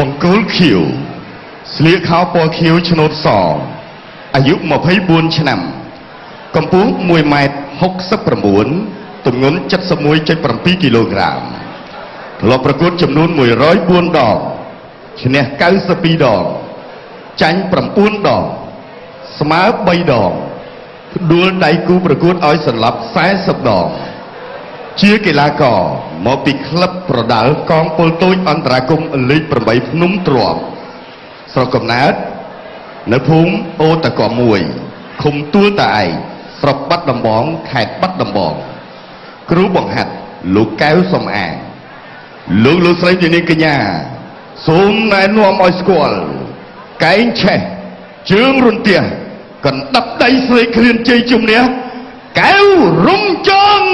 បង្គោលខៀវស្លៀកខោពណ៌ខៀវឆ្នូតសអាយុ24ឆ្នាំកម្ពស់1ម៉ែត្រ69ទម្ងន់71.7គីឡូក្រាមធ្លាប់ប្រកួតចំនួន104ដងឈ្នះ92ដងចាញ់9ដងស្មើ3ដងផ្ដួលដៃគូប្រកួតឲ្យសន្លប់40ដងជាកីឡាករមកពីក្លឹបប្រដាល់កងពលតូចអន្តរាគមន៍លេខ8ភ្នំទ្រាំស្រុកកំណើតនៅភូមិអូតក1ឃុំទួលតាឯកស្រុកបាត់ដំបងខេត្តបាត់ដំបងគ្រូបង្ហាត់លោកកែវសំអាងលោកលោកស្រីជានាងកញ្ញាសូមណែនាំឲ្យស្គាល់កែងឆេះជើងរន្ទះកណ្ដាប់ដៃស្រីគ្លៀនជ័យជំនះកែវរំចង់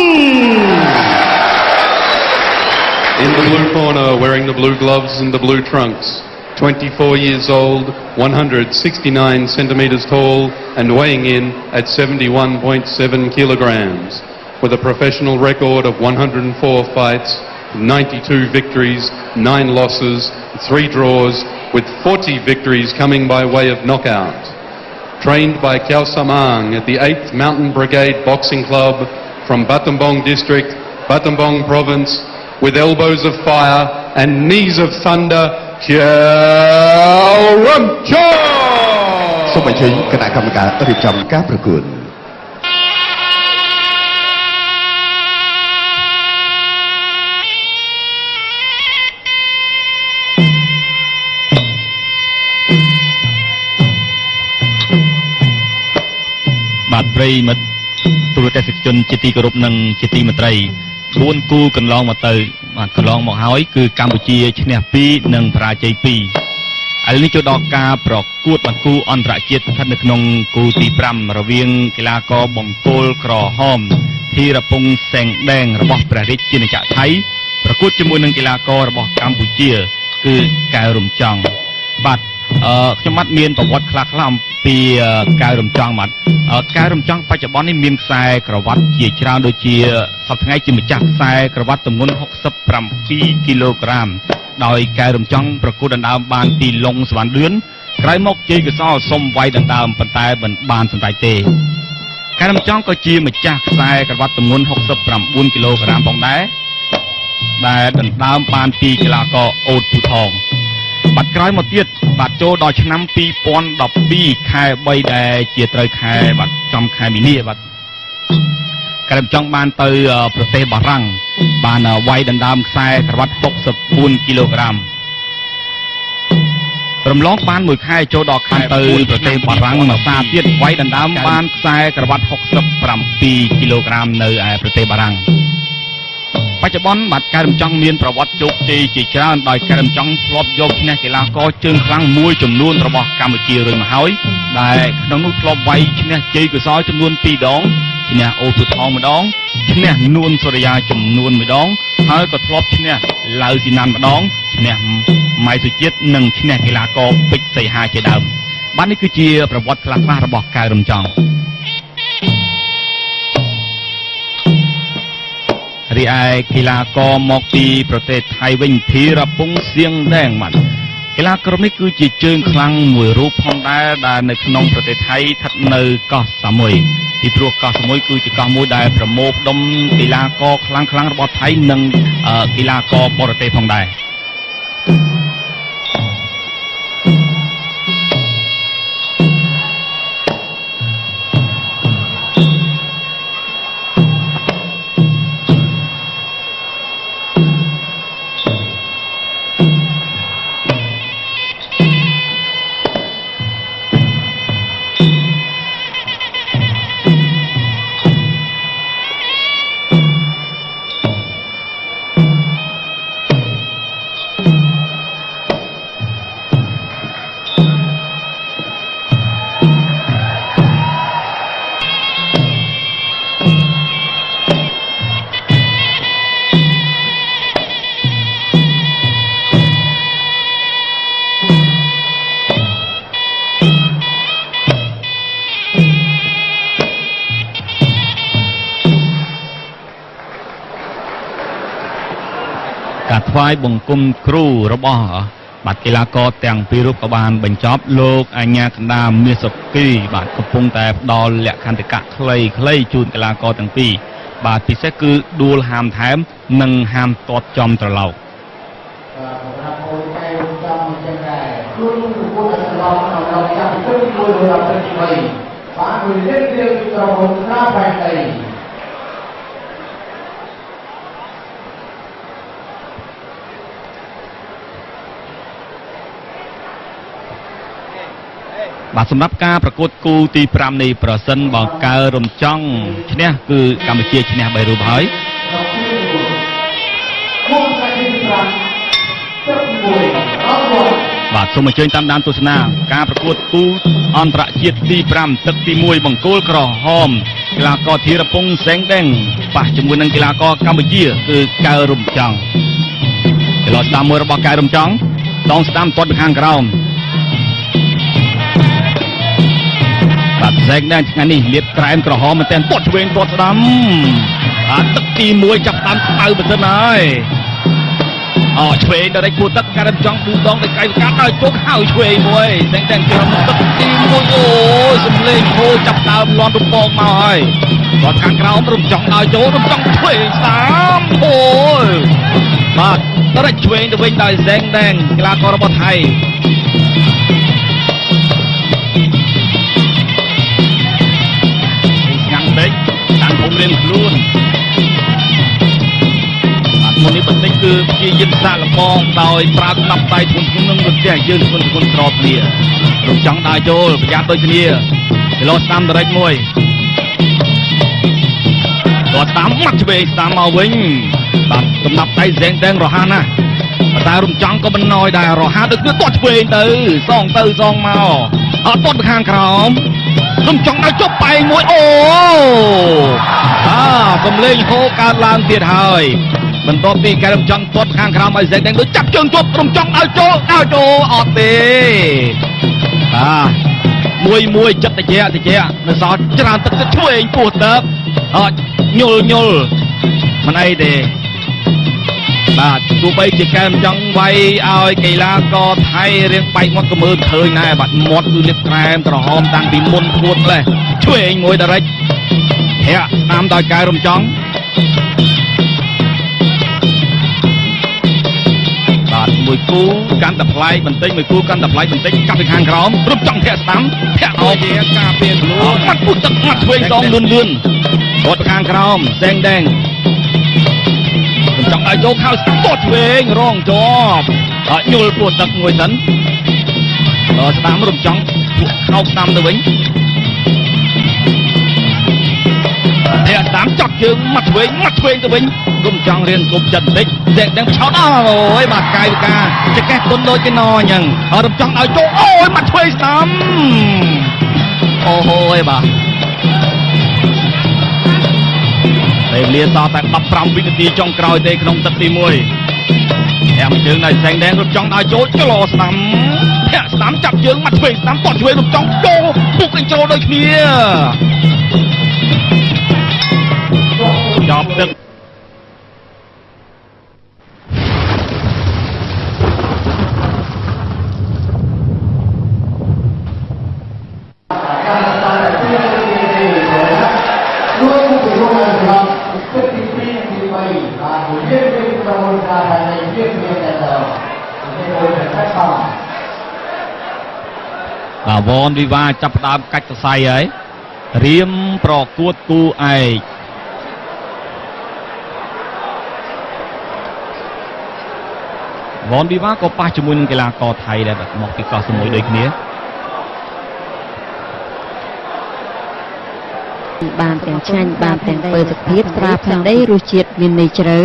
In the blue corner, wearing the blue gloves and the blue trunks, 24 years old, 169 centimeters tall, and weighing in at 71.7 kilograms, with a professional record of 104 fights, 92 victories, 9 losses, 3 draws, with 40 victories coming by way of knockout. Trained by Kiao Samang at the 8th Mountain Brigade Boxing Club from Battambang District, Battambang Province, with elbows of fire and knees of thunder, Kiao Ramchong! សូមអញ្ជើញគណៈកម្មការរៀបចំការប្រកួត បាទប្រិយមិត្តទូរទស្សនិកជនជាទីគោរពនិងជាទីមេត្រី4គូកន្លងមកទៅបាទកន្លងមកហើយគឺកម្ពុជាឈ្នះ2និងបរាជ័យ2ឥឡូវនេះចូលដល់ការប្រកួតបង្គូអន្តរជាតិស្ថិតនៅក្នុងគូទី5រវាងកីឡាករបង្គោលក្រហមធីរពង្សសែងដែងរបស់ព្រះរាជាណាចក្រថៃប្រកួតជាមួយនឹងកីឡាកររបស់កម្ពុជាគឺកែវរំចង់បាទខ្ញុំបាទមានប្រវត្តិខ្លះៗអំពីកែវរំចង់បាទកែវរំចង់បច្ចុប្បន្ននេះមានខ្សែក្រវ៉ាត់ជាច្រើនដូចជាសប្តាហ៍ថ្ងៃជាម្ចាស់ខ្សែក្រវ៉ាត់ទម្ងន់67គីឡូក្រាមដោយកែវរំចង់ប្រកួតដណ្ដើមបានពីឡុងសវណ្ណឌឿនក្រោយមកជ័យកសលសុំវាយដណ្ដើមប៉ុន្តែមិនបានសម្រេចទេកែវរំចង់ក៏ជាម្ចាស់ខ្សែក្រវ៉ាត់ទម្ងន់69គីឡូក្រាមផងដែរដែលដណ្ដើមបានពីកីឡាករអូតពូថងបាទក្រោយមកទៀតបាទចូលដល់ឆ្នាំ2012ខែ3ដែលជាត្រូវខែបាទចំខែមីនាបាទកែវរំចង់បានទៅប្រទេសបារាំងបានវាយដណ្ដើមខ្សែក្រវ៉ាត់64គីឡូក្រាមរំលងបានមួយខែចូលដល់ខែទៅប្រទេសបារាំងមួយសាទៀតវាយដណ្ដើមបានខ្សែក្រវ៉ាត់67គីឡូក្រាមនៅឯប្រទេសបារាំងបច្ចុប្បន្នបាទកែវរំចង់មានប្រវត្តិជោគជ័យជាច្រើនដោយកែវរំចង់ធ្លាប់យកឈ្នះកីឡាករជើងខ្លាំងមួយចំនួនរបស់កម្ពុជារួចមកហើយដែលក្នុងនោះធ្លាប់វាយឈ្នះជ័យកុសលចំនួន2ដងឈ្នះអូទូថងម្ដងឈ្នះនួនសូរិយាចំនួន1ដងហើយក៏ធ្លាប់ឈ្នះឡៅស៊ីណាន់ម្ដងឈ្នះម៉ៃសុជាតិនិងឈ្នះកីឡាករពេជ្រសីហាជាដើមបាទនេះគឺជាប្រវត្តិខ្លះៗរបស់កែវរំចង់រីឯកីឡាករមកពីប្រទេសថៃវិញធីរពង្សសៀងដែងបាទកីឡាក្រុមនេះគឺជាជើងខ្លាំងមួយរូបផងដែរដែលនៅក្នុងប្រទេសថៃស្ថិតនៅកោះសាមុយពីព្រោះកោះសាមុយគឺជាកោះមួយដែលប្រមូលផ្ដុំកីឡាករខ្លាំងៗរបស់ថៃនិងកីឡាករបរទេសផងដែរការថ្វាយបង្គំគ្រូរបស់ បាទកីឡាករទាំងពីររូបក៏បានបញ្ចប់លោកអាញាកណ្ដាលមាសសុគីបាទកំពុងតែផ្ដល់លក្ខន្តិកៈខ្លីៗជូនកីឡាករទាំងពីរបាទពិសេសគឺដួលហាមថែមនិងហាមទាត់ចំត្រឡោក បាទសម្រាប់អូនកែវចំអញ្ចឹងដែរខ្លួនប្រកួតឲ្យឡងដល់ចាប់ពីទឹកទី1ដល់ទឹកទី3បាទមួយលេខរៀងពីក្រុមហ៊ុនស្រាផែនដី បាទសម្រាប់ការប្រកួតគូទី5នេះប្រសិនបើកើរំចង់ឈ្នះគឺកម្ពុជាឈ្នះ3រូបហើយ គូថ្ងៃទី5ទឹកទី1អរគុណ បាទសូមអញ្ជើញតាមដានទស្សនាការប្រកួតគូអន្តរជាតិទី5ទឹកទី1បង្គោលក្រហមកីឡាករធីរពងសែងដេងប៉ះជាមួយនឹងកីឡាករកម្ពុជាគឺកៅរំចង់ចលនាស្ដាំមួយរបស់កៅរំចង់ដងស្ដាំទាត់ទៅខាងក្រោមបាទសែងដេងថ្ងៃនេះលាបក្រែមក្រហមមែនទែនទាត់ឆ្វេងទាត់ស្ដាំបាទទឹកទី1ចាប់តាមក្តៅបើសិនហើយ អូឆ្វេងដល់គួទឹកការចង់ឌូដងទៅកៃកាត់ដល់ជោគហើយឆ្វេងមួយតែតែក្រុមទឹកទី1អូយសំលេងហូចាប់ដើមលន់រំពងមកហើយគាត់ខាងក្រោមរំចង់ដល់ចូលរំចង់ឆ្វេងស្ដាំអូយបាទដល់ឆ្វេងទៅវិញដោយសែងដែងកីឡាកររបស់ថៃញ៉ាំតិចតាំងធំរៀងខ្លួន បាទមុននេះបន្តិចគឺព្យាយាមសាកល្បងដោយប្រើក្តាប់ដៃធ្ងន់ធ្ងរនឹងរន្ទះយើងធ្ងន់ធ្ងរស្របគ្នារំចង់ដើរចូលប្រយ័ត្នដូចគ្នាគីឡូស្ដាំដរិចមួយគាត់តាមមាត់ឆ្វេងស្ដាំមកវិញបាទកំណាប់ដៃសែងតែងរហ័សណាស់ប៉ុន្តែរំចង់ក៏មិនណយដែររហ័សដូចគ្នាទាត់ឆ្វេងទៅសងទៅសងមកអត់ទាត់ទៅខាងក្រោមរំចង់ឲ្យចុះបែងមួយអូអាសំលេងហូកើតឡើងទៀតហើយបន្ទាប់ពីការរំចង់ទាត់ខាងក្រោមឲ្យសែងតែងដូចចាប់ជើងជាប់រំចង់ឲ្យចូលឲ្យចូលអត់ទេបាទមួយមួយចិត្តតិចតិចនៅសល់ច្រើនទឹកទឹកឆ្វេងពោះទឹកអត់ញុលញុលមិនអីទេបាទទោះបីជាកែមចង់វាយឲ្យកីឡាករថៃរៀងបែកមាត់ក៏មើលឃើញដែរបាទមាត់គឺលាបក្រែមក្រហមតាំងពីមុនពួតម្លេះឆ្វេងមួយដរិចធាក់ស្ដាំដោយកែរំចង់បាទមួយគូកាន់តែប្លែកបន្តិចមួយគូកាន់តែប្លែកបន្តិចកាប់ពីខាងក្រោមរំចង់ធាក់ស្ដាំធាក់អោ ជាការពារខ្លួន មាត់ពុះទឹកមាត់ឆ្វេងដងលឿនលឿនរត់ទៅខាងក្រោមសែងដែងរំចង់ឲ្យចូលខោស្ទាត់ឆ្វេងរងជាប់អត់ញុលពោះទឹកមួយសិនដល់ស្ដាំរំចង់ពួកខោស្ដាំទៅវិញធាក់ស្ដាំចប់ជើងមាត់ឆ្វេងមាត់ឆ្វេងទៅវិញរំចង់រៀនគប់ចិត្តបន្តិចសែងដែងឆោតអូយបាទកាយវិការចកេះទុនដូចគេណអញ្ចឹងរំចង់ឲ្យចូលអូយមាត់ឆ្វេងស្ដាំអូហូយបាទ ពេលវេលាសល់តែ15វិនាទីចុងក្រោយទេក្នុងទឹកទី1ធាក់មួយជើងដល់សែងដែងរត់ចង់ដល់ចូលចលោស្ដាំធាក់ស្ដាំចាប់ជើងមាត់ឆ្វេងស្ដាំទាត់ឆ្វេងរត់ចង់ចូលពុកកញ្ចូលដូចគ្នាចប់ទឹក ការតតែពីរទីទីជួយគូប្រកួតឲ្យសម្រាប់ទឹកទី2និងទី3បាទមួយទៀតពីក្រុមហ៊ុនស្រាផែនដីជាគ្នាតែដល់គេមួយតែខំ បាទវ៉នវីវ៉ាចាប់ផ្ដើមកាច់សរសៃហើយរៀមប្រកួតគូឯកវ៉នវីវ៉ាក៏ប៉ះជាមួយនឹងកីឡាករថៃដែរបាទមកពីកោះសមុយដូចគ្នា បានទាំងឆ្ងាញ់បានទាំងពើសុភាពស្រាផែនដីរសជាតិមានន័យជ្រៅ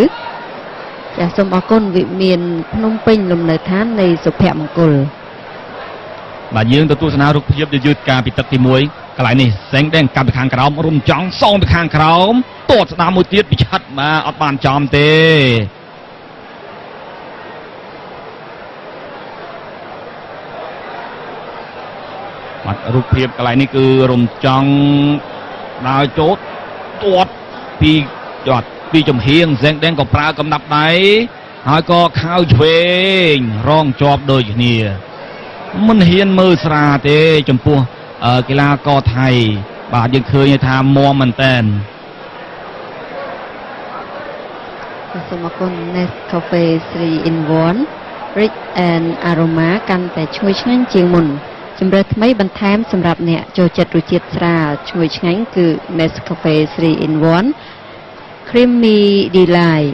ចាសសូមអរគុណវិមានភ្នំពេញលំនៅឋាននៃសុភមង្គល បាទយើងទៅទស្សនារូបភាពយឺតការពីទឹកទី1កន្លែងនេះសែងដែងកាប់ពីខាងក្រោមរំចង់សងពីខាងក្រោមទាត់ស្ដាំមួយទៀតពិឆិតបាទអត់បានចំទេបាទរូបភាពកន្លែងនេះគឺរំចង់ដើរចូលទាត់ពីជាត់ពីចំហៀងសែងដែងក៏ប្រើកំណាប់ដៃ ហើយក៏ខៅឆ្វេងរងជាប់ដូចគ្នាមិនហ៊ានមើលស្រាទេចំពោះកីឡាករថៃបាទយើងឃើញថាមាំមែនតែន សូមអរគុណ Nescafe 3 in 1 Rich and Aroma កាន់តែឈ្ងុយឆ្ងាញ់ជាងមុនជំរើសថ្មីបន្ថែមសម្រាប់អ្នកចូលចិត្តរសជាតិស្រាលឈ្ងុយឆ្ងាញ់គឺ Nescafe 3 in 1 Creamy Delight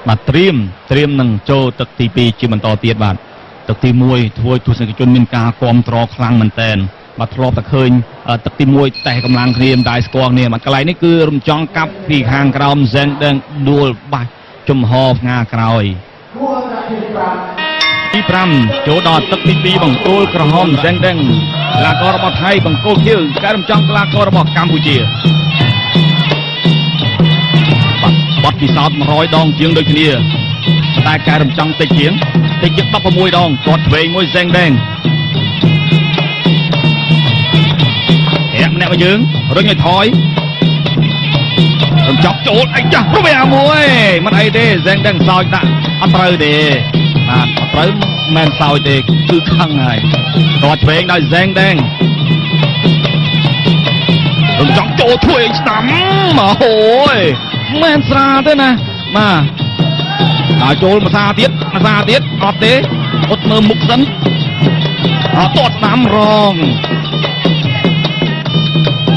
បាទត្រៀមនឹងចូលទឹកទី2ជាបន្តទៀតបាទទឹកទី1ធ្វើទស្សនិកជនមានការគាំទ្រខ្លាំងមែនទែនបាទធ្លាប់តែឃើញទឹកទី1តេះកម្លាំងគ្នាមិនដែលស្គាល់គ្នាបាទកន្លែងនេះគឺរំចង់កាប់ពីខាងក្រោមហ្សែងដេងដួលបាច់ជំហរផ្ងាក្រោយទី5ចូលដល់ទឹកទី2បង្គោលក្រហមហ្សែងដេងកីឡាកររបស់ថៃបង្គោលខៀវកែរំចង់កីឡាកររបស់កម្ពុជាបទពិសោធន៍100ដងជាងដូចគ្នាតែកែរំចង់តិចជាង16ដងទាត់ឆ្វេងមួយហ្សែងដេងរាក់ម្នាក់មកយើងរុញឲ្យថយរំចង់ចូលអីចាស់ព្រោះវាមួយមិនអីទេហ្សែងដេងសោចដាក់អត់ត្រូវទេបាទអត់ត្រូវមិនសោចទេគឺខឹងហើយទាត់ឆ្វេងដោយហ្សែងដេងរំចង់ចូលជួយស្ដាំមកអូយមិនស្រាទេណាបាទដល់ចូលមួយសាទៀតអត់ទេអត់មើលមុខសិនអត់ទាត់ស្ដាំរង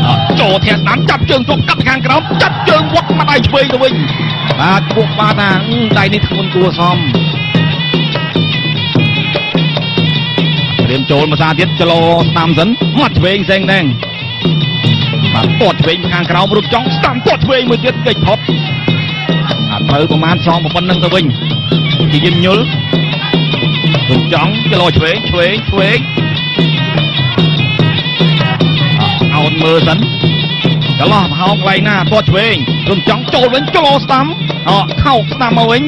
អត់ចូលធាក់ស្ដាំចាប់ជើងជុកកាត់ខាងក្រោមចាប់ជើងវត្តមកដៃឆ្វេងទៅវិញបាទពួកបាទថាដៃនេះធ្ងន់គួរសមត្រៀមចូលមួយសាទៀតចលោស្ដាំសិនមកឆ្វេងផ្សេងដែរបាទទាត់ឆ្វេងខាងក្រោមរូបចង់ស្ដាំទាត់ឆ្វេងមួយទៀតកិច្ចផុតត្រូវប្រមាណសងប៉ុណ្្នឹងទៅវិញជាយឹមញុលរូបចង់ចលោឆ្វេងឆ្វេងឆ្វេងអោនមើលសិនកន្លោះប្រហោងកន្លែងណាទាត់ឆ្វេងរូបចង់ចូលវិញចលោស្ដាំអខោកស្ដាំមកវិញ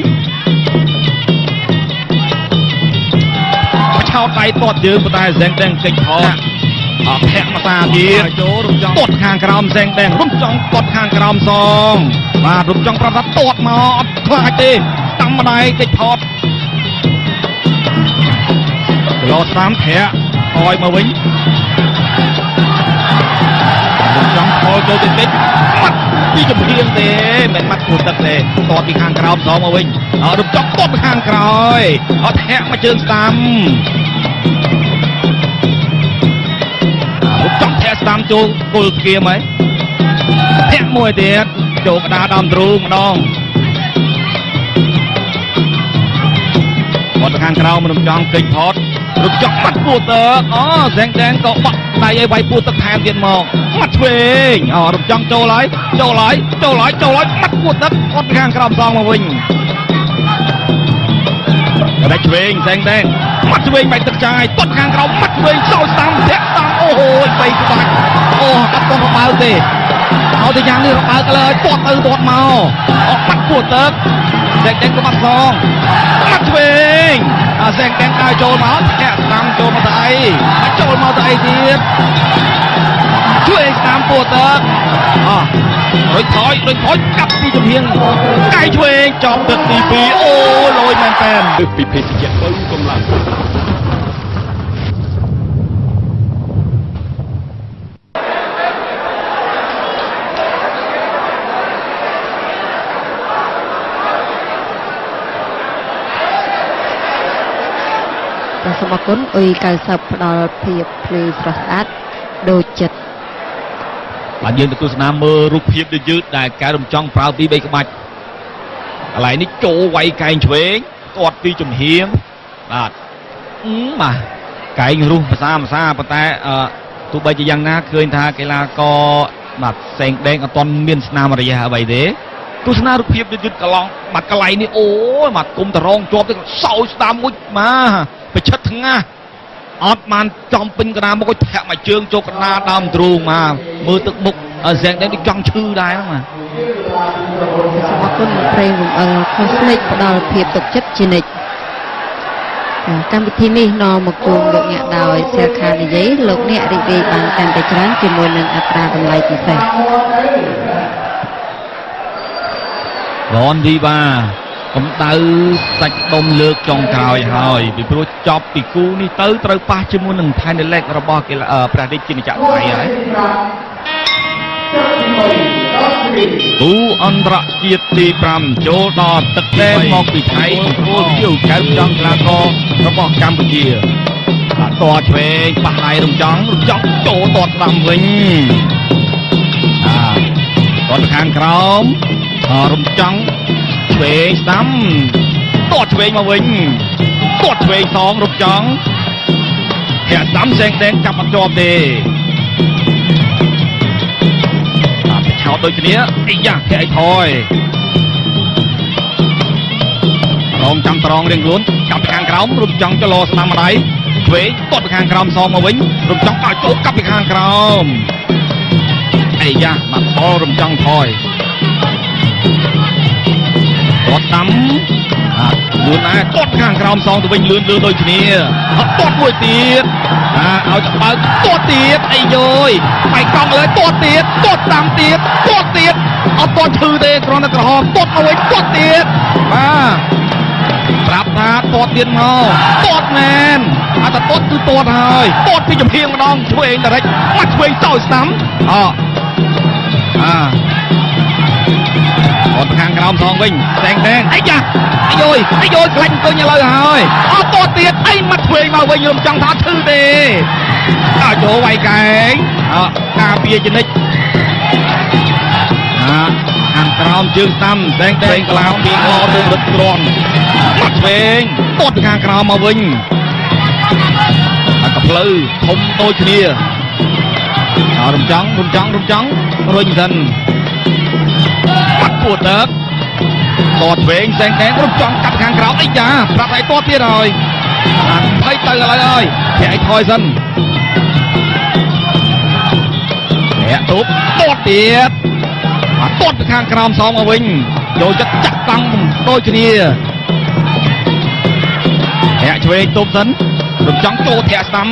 ឆោតដៃទាត់យើងប៉ុន្តែហ្សែងដេងកិច្ចផុតអត់ធាក់មកសាទៀតចូលរំចង់ទាត់ខាងក្រោមហ្សែងដេងរំចង់ទាត់ខាងក្រោមសងបាទរំចង់ប្រាប់ថាទាត់មកអត់ខ្លាចទេស្ដាំម្ដាយកិច្ចផុតគីឡូស្ដាំធាក់អយមកវិញរំចង់ខលចូលតិចតិចបាត់ពីចំហៀងទេមិនបាត់គូទឹកទេទាត់ពីខាងក្រោមសងមកវិញរំចង់ទាត់ពីខាងក្រោយអត់ធាក់មកជើងស្ដាំចង់ធាក់ស្ដាំចូលគល់ស្គៀមហើយធាក់មួយទៀតចូលក្តារដើមទ្រូងម្ដងគាត់ទៅខាងក្រោមរំចង់កិច្ចផុតរំចង់បាត់ពោះទឹកអូសែងដែងក៏បាក់ដៃឲ្យវាយពោះទឹកថែមទៀតមកមាត់ឆ្វេងអូរំចង់ចូលហើយចូលហើយចូលហើយចូលហើយបាត់ពោះទឹកគាត់ទៅខាងក្រោមសងមកវិញតែឆ្វេងសែងដែងមាត់ឆ្វេងបែកទឹកចាយទាត់ខាងក្រោមមាត់ឆ្វេងសោយស្ដាំធាក់ស្ដាំអូហូយបីក្បាច់អូអត់ទាន់របើកទេឲ្យទៅយ៉ាងនេះរបើកលើទាត់ទៅទាត់មកអត់បាត់ពោះទឹកសែងដែងក៏បាត់សងមាត់ឆ្វេងអាសែងដែងដើរចូលមកធាក់ស្ដាំចូលមកទៅអីមកចូលមកទៅអីទៀតជួយស្ដាំពោះទឹកអរុញថយរុញថយកាប់ពីចំហៀងកែឆ្វេងចប់ទឹកទី2អូលយមែនតើពីភេសជ្ជៈបូមកម្លាំងសូមអរគុណអ៊ុយ90ផ្ដល់ភាពភ្លឺស្រស់ស្អាតដូចចិត្តបាទយើងទៅទស្សនាមើលរូបភាពយឺតដែលកែរំចង់ប្រើពី3ក្បាច់កន្លែងនេះចូលវាយកែងឆ្វេងទាត់ពីចំហៀងបាទបាទកែងរុះភាសាភាសាប៉ុន្តែទោះបីជាយ៉ាងណាឃើញថាកីឡាករបាទសែងដេងអត់ទាន់មានស្នាមរយៈអ្វីទេទស្សនារូបភាពយឺតកន្លងបាទកន្លែងនេះអូយបាទគុំតរងជាប់ទៅសោយស្ដាំមួយបាទប្រឆិតថ្ងាសអត់បានចំពេញកណ្ដាលមុខឲ្យធាក់មកជើងចូលកណ្ដាលដើមទ្រូងមកមើលទឹកមុខសែងដេងដូចចង់ឈឺដែរបាទសូមអរគុណប្រេងរំអិលខុសស្និចផ្ដល់ភាពទុកចិត្តជានិច្ច កម្មវិធីនេះនាំមកជូនលោកអ្នកដោយសិក្ខានិយាយលោកអ្នករីករាយបានកាន់តែច្រើនជាមួយនឹងអត្រាតម្លៃពិសេស វ៉នវីបាកម្ដៅសាច់ដុំលើកចុងក្រោយហើយពីព្រោះចប់ពីគូនេះទៅត្រូវប៉ះជាមួយនឹងថៃណេឡិករបស់ព្រះរាជាណាចក្រថៃហើយគូអន្តរជាតិទី5ចូលដល់ទឹកដែនមកពីថៃគូជាវកែវចង់កីឡាកររបស់កម្ពុជាបាទតឆ្វេងប៉ះដៃរំចង់រំចង់ចូលតស្ដាំវិញអាតទៅខាងក្រោមរំចង់ឆ្វេងស្ដាំតឆ្វេងមកវិញតឆ្វេងសងរំចង់ធាក់ស្ដាំសែងដែងចាប់អត់ជាប់ទេឆោតដូចគ្នាអីយ៉ាធាក់ឲ្យថយរងចាំត្រង់រៀងខ្លួនចាប់ពីខាងក្រោមរំចង់ចលោស្ដាំម្ដាយឆ្វេងតពីខាងក្រោមសងមកវិញរំចង់ឲ្យចូលកាប់ពីខាងក្រោមអីយ៉ាមកបលរំចង់ថយតតាមអាលឿនដែរតខាងក្រោមសងទៅវិញលឿនលឿនដូចគ្នាអត់តមួយទៀតអាឲ្យទៅបើកតទៀតអីយយបែកកង់លើតទៀតតតាមទៀតតទៀតអត់តឈឺទេគ្រាន់តែក្រហមតមកវិញតទៀតបាទប្រាប់ថាតទៀតមកតមែនអត់តគឺតហើយតពីចំហៀងម្ដងឆ្វេងដរិចមកឆ្វេងសោយស្ដាំអអាអត់ខាងក្រោមសងវិញតែងតែងអីយ៉ាអីយយអីយយខ្លាញ់អង្គុយឥឡូវហើយអត់តទៀតអីមកឆ្វេងមកវិញរំចង់ថាឈឺទេអើចូលវាយកែងអការពារចនិចអាខាងក្រោមជើងស្ដាំតែងតែងក្លាពីកទៅរឹតក្រំមកឆ្វេងតតខាងក្រោមមកវិញហើយកផ្លូវធំដូចគ្នាអរំចង់រំចង់រំចង់រុញសិនបាត់ពួតទឹកតឆ្វេងសែងតែងរំចង់កាត់ខាងក្រោមអីយ៉ាប្រាប់ឲ្យតទៀតហើយអាថយទៅឥឡូវហើយធាក់ឲ្យថយសិនធាក់ទូបតទៀតអាតទៅខាងក្រោមសងមកវិញចូលចិត្តចាក់តង់ដូចគ្នាធាក់ឆ្វេងទូបសិនរំចង់ចូលធាក់ស្ដាំត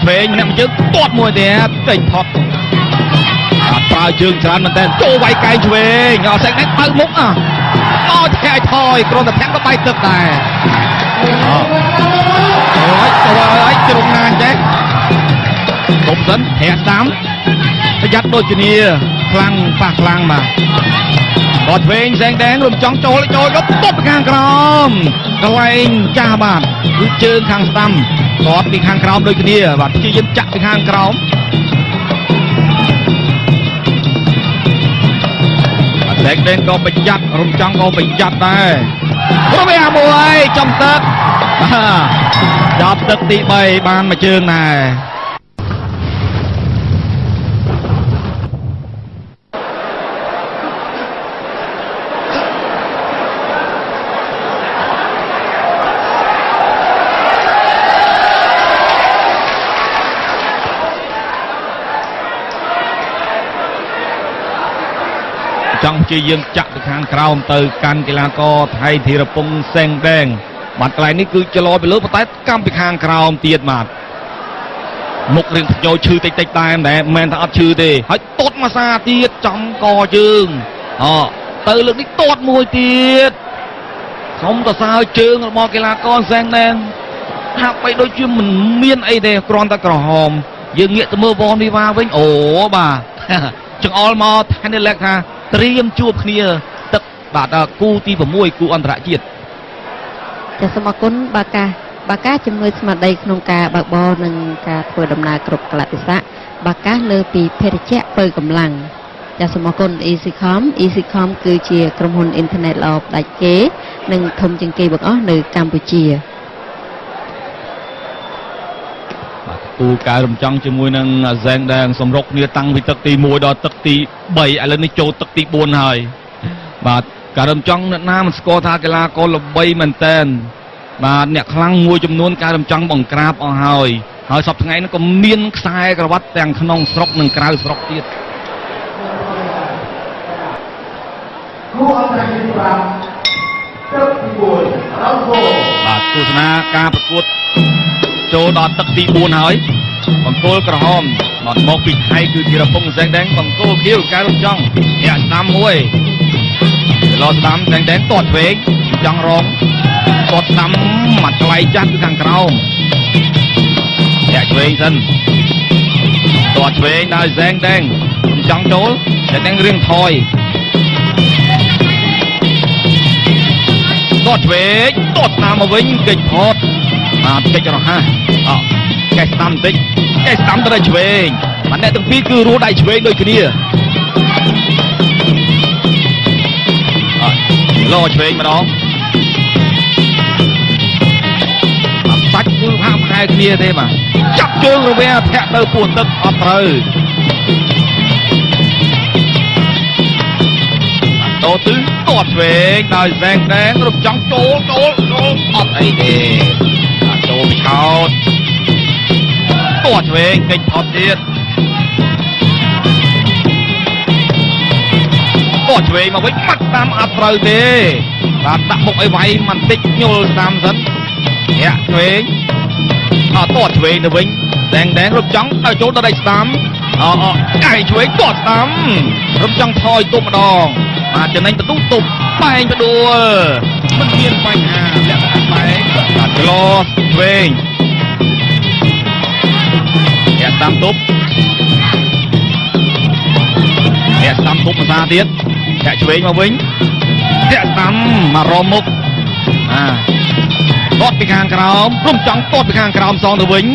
ឆ្វេងម្នាក់មួយជើងតមួយទៀតចេញផុតប្រើជើងច្រើនមែនតើចូលវាយកែងឆ្វេងអត់សែងនេះបើកមុខអអត់ធាក់ឲ្យថយគ្រាន់តែធាក់ក៏បាយទឹកដែរអូយចូលឲ្យជ្រុងណាចេះទុំសិនធាក់ស្ដាំប្រយ័ត្នដូចគ្នាខ្លាំងប៉ះខ្លាំងបាទបត់ឆ្វេងសែងដែងរំចង់ចូលចូលយកទប់ខាងក្រោមកន្លែងចាស់បាទគឺជើងខាងស្ដាំតបពីខាងក្រោមដូចគ្នាបាទព្យាយាមចាក់ពីខាងក្រោមតែងក៏ប្រយ័ត្នរំចង់ក៏ប្រយ័ត្នដែររំអាមួយចំទឹកបាទចាប់ទឹកទី3បានមួយជើងដែរចង់ព្យាយាមចាក់ទៅខាងក្រោមទៅកាន់កីឡាករថៃធីរពងសែងដែងបាទកន្លែងនេះគឺចលោពីលើប៉ុន្តែកម្មពីខាងក្រោមទៀតបាទមុខរៀងភ្ញោឈឺតិចតិចដែរមិនមែនថាអត់ឈឺទេហើយតតមួយសាទៀតចំកជើងអទៅលើកនេះតតមួយទៀតសុំតសើជើងរបស់កីឡាករសែងដែងហាក់បីដូចជាមិនមានអីទេគ្រាន់តែក្រហមយើងងាកទៅមើលវ៉នវីវ៉ាវិញអូបាទចង្អុលមកថៃនេះលេខថាត្រៀមជួបគ្នាទឹកបាទគូទី6គូអន្តរជាតិចាសសូមអរគុណបាកាបាកាជំនួយស្មារតីក្នុងការបើកបរនិងការធ្វើដំណើរគ្រប់កលៈទេសៈបាកាលើពីភេរជ្ជៈបើកម្លាំងចាសសូមអរគុណ EasyCom EasyCom គឺជាក្រុមហ៊ុនអ៊ីនធឺណិតល្អផ្ដាច់គេនិងធំជាងគេបង្អស់នៅកម្ពុជាគូកែរំចង់ជាមួយនឹងសែងដែងសម្រុកគ្នាតាំងពីទឹកទី1ដល់ទឹកទី3ឥឡូវនេះចូលទឹកទី4ហើយបាទការរំចង់អ្នកណាមិនស្គាល់ថាកីឡាករល្បីមែនតែនបាទអ្នកខ្លាំងមួយចំនួនការរំចង់បង្ក្រាបអស់ហើយហើយសប្តាហ៍ថ្ងៃនេះក៏មានខ្សែក្រវ៉ាត់ទាំងក្នុងស្រុកនិងក្រៅស្រុកទៀតគូអន្តរជាតិ5ទឹកទី 4 round 4 បាទទស្សនាការប្រកួតចូលដល់ទឹកទី4ហើយបង្គោលក្រហមមកពីថៃគឺធីរពងសែងដែងបង្គោលខៀវកែរំចង់ញាក់ស្ដាំមួយឡស្ដាំសែងដែងទាត់ឆ្វេងចង់រងទាត់ស្ដាំមាត់ក្លៃចាស់គឺខាងក្រោមញាក់ឆ្វេងសិនទាត់ឆ្វេងដោយសែងដែងចង់ចូលសែងដែងរៀងថយទាត់ឆ្វេងទាត់ស្ដាំមកវិញកិច្ចផតបាទកិច្ចរហ័សអកេះស្ដាំបន្តិចកេះស្ដាំទៅឆ្វេងបាទអ្នកទាំងពីរគឺរੂដៃឆ្វេងដូចគ្នាអលោឆ្វេងម្ដងបាទសាច់គឺហាក់ប្រហែលគ្នាទេបាទចាប់ជើងរវាធាក់ទៅពោះទឹកអត់ត្រូវតោទិទាត់ឆ្វេងដោយសែងដែងរំចង់ចូលចូលចូលអត់អីទេចូលពីឆោតទាត់ឆ្វេងកិច្ចផុតទៀតទាត់ឆ្វេងមកវិញបាត់តាមអត់ត្រូវទេបាទដាក់មុខឲ្យវាយបន្តិចញល់តាមសិនធាក់ឆ្វេងអត់ទាត់ឆ្វេងទៅវិញដែងដែងរំចង់ដល់ចូលដល់ដៃស្ដាំអអកែឆ្វេងទាត់ស្ដាំរំចង់ថយទប់ម្ដងបាទចំណេញបន្ទុះទប់បែងផ្ដួលមិនមានបញ្ហាលក្ខណៈបែងបាទក្លោឆ្វេងអ្នកស្ដាំទប់អ្នកស្ដាំទប់ភាសាទៀតអ្នកឆ្វេងមកវិញអ្នកស្ដាំមករមមុខអាទាត់ពីខាងក្រោមរំចង់ទាត់ពីខាងក្រោមសងទៅវិញ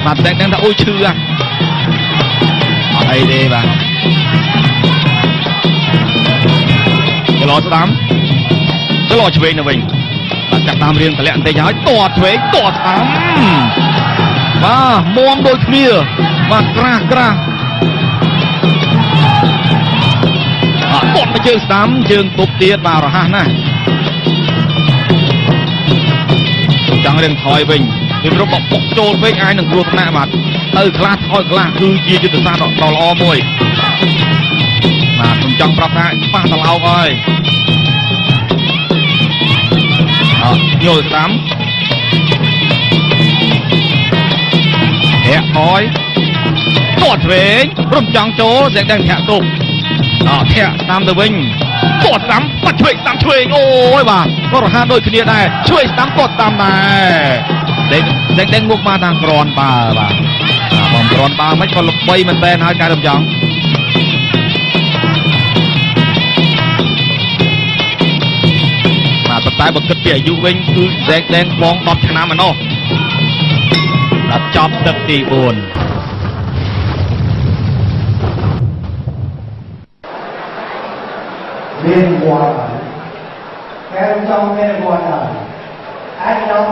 បាទតែដឹងថាអូយឈឺអត់អីទេបាទចលោស្ដាំចលោឆ្វេងទៅវិញបាទចាប់តាមរៀងតម្លាក់បន្តិចហើយទាត់ឆ្វេងទាត់ស្ដាំបាទមុំដូចគ្នាបាទក្រាស់ក្រាស់អត់ទាត់មកជើងស្ដាំជើងទប់ទៀតបាទរហ័សណាស់ចង់រៀងថយវិញពីព្រោះបបុកចូលពេកអាចនឹងគ្រោះថ្នាក់បាទទៅខ្លះថយខ្លះគឺជាយុទ្ធសាស្ត្រដ៏ល្អមួយបាទខ្ញុំចង់ប្រាប់ថាប៉ះត្រឡោកហើយអត់ញល់ស្ដាំធាក់ថយទាត់ឆ្វេងរំចង់ចូលតែដឹងធាក់ទប់អត់ធាក់ស្ដាំទៅវិញទាត់ស្ដាំបាត់ឆ្វេងស្ដាំឆ្វេងអូយបាទក៏រហ័សដូចគ្នាដែរឆ្វេងស្ដាំទាត់ស្ដាំដែរដេកដេកមុខមកតាមក្រនបើបាទបងក្រនបើមិនក៏ល្បីមែនតើហើយការរំចង់បាទប៉ុន្តែបើគិតពីអាយុវិញគឺសែងដែងបង10ឆ្នាំឯណោះដល់ចប់ទឹកទី4មានវត្តកែចង់មានវត្តហើយអាចដល់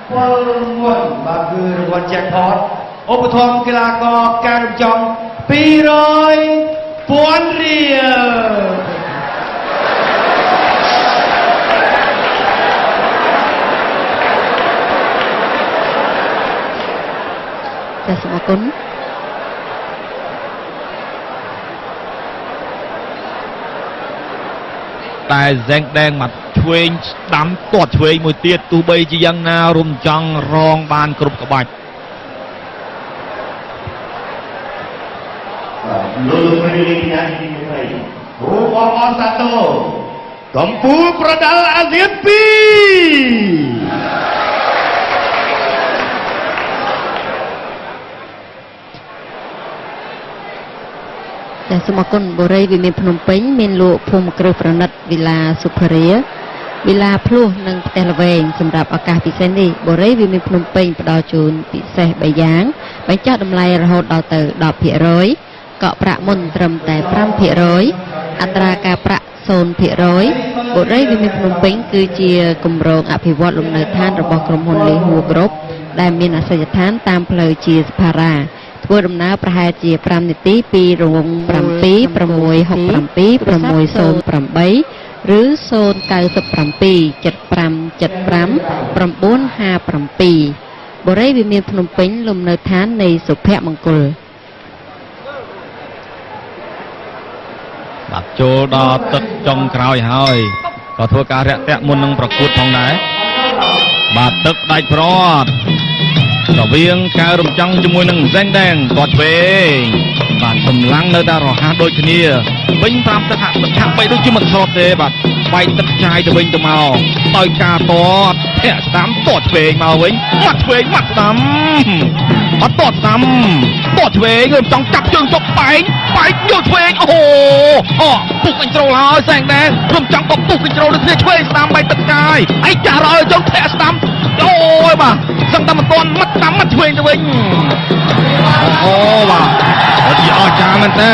ពលមុនបាទគឺរង្វាន់ jackpot ឧបត្ថម្ភកីឡាករកែរំចង់200,000រៀលចាសសូមអរគុណតែសែងដែងមកឆ្វេងស្ដាំទាត់ឆ្វេងមួយទៀតទោះបីជាយ៉ាងណារំចង់រងបានគ្រប់ក្បាច់លោកស្រីកញ្ញាទីមេត្រីរូបអបសាទរកម្ពុជាប្រដាល់អាស៊ាន2ចាសសូមអរគុណបុរីវិមានភ្នំពេញមានលក់ភូមិគ្រឹះប្រណិតវិឡាសុផារាវិឡាភ្លោះនិងផ្ទះល្វែងសម្រាប់ឱកាសពិសេសនេះបុរីវិមានភ្នំពេញផ្ដល់ជូនពិសេស3យ៉ាងបញ្ចុះតម្លៃរហូតដល់ទៅ 10% កក់ប្រាក់មុនត្រឹមតែ 5% អត្រាការប្រាក់ 0% បុរីវិមានភ្នំពេញគឺជាគម្រោងអភិវឌ្ឍលំនៅឋានរបស់ក្រុមហ៊ុនលីហួរគ្រុបដែលមានអាសយដ្ឋានតាមផ្លូវជាសភារាធ្វើដំណើរប្រហែលជា5នាទីពីរង្វង់7 6 6 7 608ឬ097 75 75 957បុរីវិមានភ្នំពេញលំនៅឋាននៃសុភមង្គលបាទចូលដល់ទឹកចុងក្រោយហើយ ក៏ធ្វើការរាក់ទាក់មុននឹងប្រកួតផងដែរបាទទឹកដាច់ប្រត់រវាងកៅរំចង់ជាមួយនឹងសែងដែងទាត់ឆ្វេងបាទកម្លាំងនៅតែរហ័សដូចគ្នាវិញ5ទឹកហាក់បីដូចជាមិនស្របទេបាទបែកទឹកចាយទៅវិញទៅមកដោយការទាត់ធាក់ស្ដាំទាត់ឆ្វេងមកវិញមាត់ឆ្វេងមាត់ស្ដាំអត់ទាត់ស្ដាំទាត់ឆ្វេងរំចង់ចាប់ជើងចុកបែកបែកយកឆ្វេងអូអូពុកកញ្ជ្រោលហើយសែងដែងរំចង់ក៏ពុកកញ្ជ្រោលដូចគ្នាឆ្វេងស្ដាំបែកទឹកចាយអីចាស់រយចុងធាក់ស្ដាំអូយបាទសឹងតែមិនទាន់មាត់ស្ដាំមាត់ឆ្វេងទៅវិញអូបាទអត់ជាអស្ចារ្យមែនតើ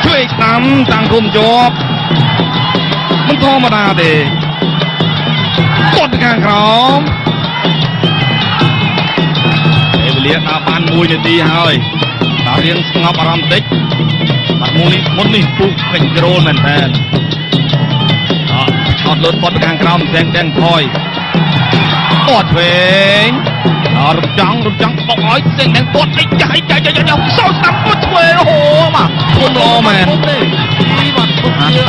ឆ្វេងស្ដាំតាំងគុំជាប់មិនធម្មតាទេទាត់ទៅខាងក្រោមពេលវេលាដល់បាន1នាទីហើយដល់រៀងស្ងប់អារម្មណ៍តិចបាទមុននេះពុកកញ្ជ្រោលមែនតើអឆោតលើទាត់ទៅខាងក្រោមសែងដែងថយទាត់ឆ្វេងរំចង់បុកឲ្យសែងដែងទាត់អីចាស់អីចាស់ចាស់ចាស់សោស្ដាំទាត់ឆ្វេងអូបាទធន់ល្អមែន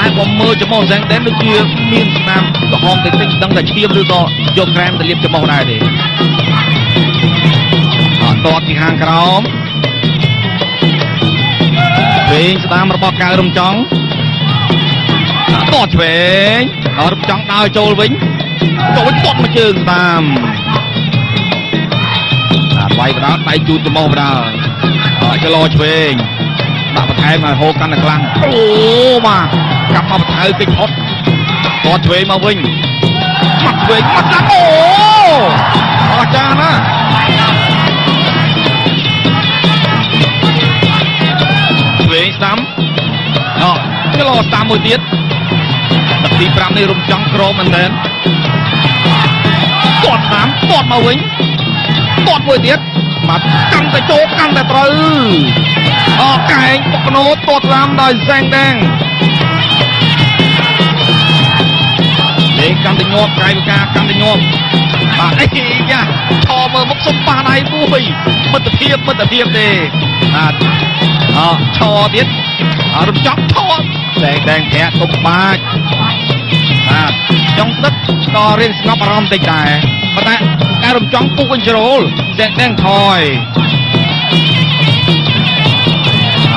តែបើមើលច្រមុះសែងដែងដូចជាមានស្នាមក្រហមតិចតិចដឹងតែឈាមឬក៏យកក្រែមទៅលាបច្រមុះដែរទេអត់ទាត់ពីខាងក្រោមឆ្វេងស្ដាំរបស់កៅរំចង់ទាត់ឆ្វេងរំចង់ដើរចូលវិញចូលទាត់មួយជើងស្ដាំវាយបដាដៃជូតច្រមុះបដាចលោឆ្វេងដាក់បន្ថែមឲ្យហូរកាន់តែខ្លាំងអូបាទកាប់មកបន្ថៅតិចផុតទាត់ឆ្វេងមកវិញមាត់ឆ្វេងមាត់ស្ដាំអូអស្ចារ្យណាស់ឆ្វេងស្ដាំអចលោស្ដាំមួយទៀតទឹកទី5នេះរំចង់ក្រមមែនទែនទាត់ស្ដាំទាត់មកវិញទាត់មួយទៀតបាទកាន់តែចូលកាន់តែត្រូវអកែងបុកណូទាត់ស្ដាំដោយសែងដាងលេងកាន់តែញាប់កាយវិការកាន់តែញាប់បាទអីយ៉ាឆមើលមុខសុំប៉ះដៃមួយមិត្តភាពទេបាទអឆទៀតរំចង់ឆសែងដាងធាក់ទុំបាច់បាទចុងទឹកក៏រៀងស្ងប់អារម្មណ៍តិចដែរប៉ុន្តែការរំចង់ពុកកញ្ជ្រោលសែងដាងថយ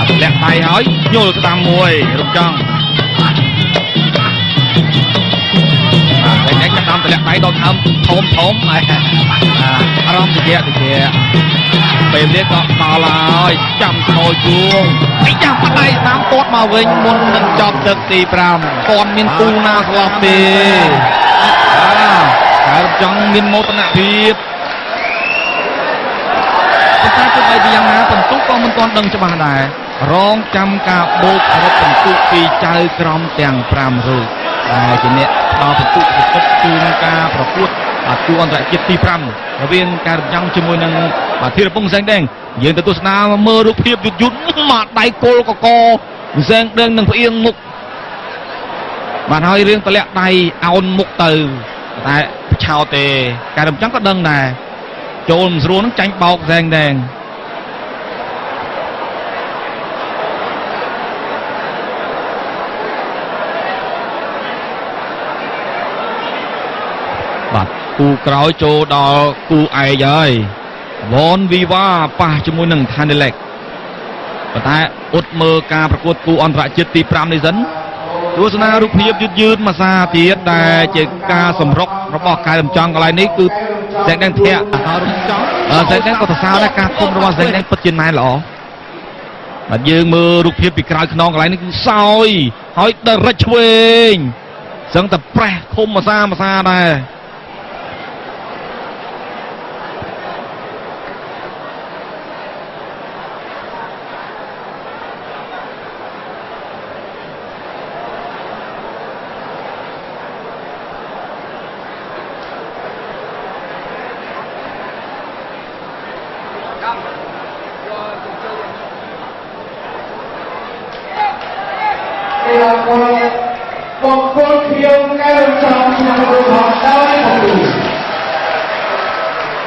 ទម្លាក់ដៃហើយញល់ស្ដាំមួយរំចង់បាទតែនេះចាប់តាមទម្លាក់ដៃដល់ដើមធំធំអារម្មណ៍តិចតិចពេលនេះក៏ដល់ហើយចាំស្នូជួងអីចាំបាត់ដៃស្ដាំទាត់មកវិញមុននឹងចប់ទឹកទី5ទាន់មានគូណាស្លាប់ទេបាទរំចង់មានមោទនភាពប៉ុន្តែទោះបីជាយ៉ាងណាពិន្ទុក៏មិនទាន់ដឹងច្បាស់ដែររងចាំការបូកសរុបពិន្ទុពីចៅក្រមទាំង5រូបដែលជាអ្នកផ្ដល់ពិន្ទុប្រកបជូនការប្រកួតគូអន្តរជាតិទី5រវាងការរំចង់ជាមួយនឹងធីរពងសែងដែងយើងទៅទស្សនាមើលរូបភាពយឺតមកដៃគល់កកសែងដែងនឹងផ្អៀងមុខបាទហើយរឿងតម្លាក់ដៃអោនមុខទៅតែឆោទេការរំចង់ក៏ដឹងដែរចូលមិនស្រួលនឹងចាញ់បោកសែងដែងបាទគូក្រោយចូលដល់គូឯកហើយវ៉នវីវ៉ាប៉ះជាមួយនឹងថានីឡេកប៉ុន្តែអ៊ុតមើលការប្រកួតគូអន្តរជាតិទី5នេះសិនទស្សនារូបភាពយឺតមួយសារទៀតដែលជាការសម្រុករបស់កែរំចង់កន្លែងនេះគឺសែងដែងធាក់រំចង់សែងដែងក៏សរសើរដែរការគុំរបស់សែងដែងពិតជាណែនល្អបាទយើងមើលរូបភាពពីក្រោយខ្នងកន្លែងនេះគឺសោយហើយដល់រិចឆ្វេងសឹងតែប្រេះឃុំមួយសារដែរ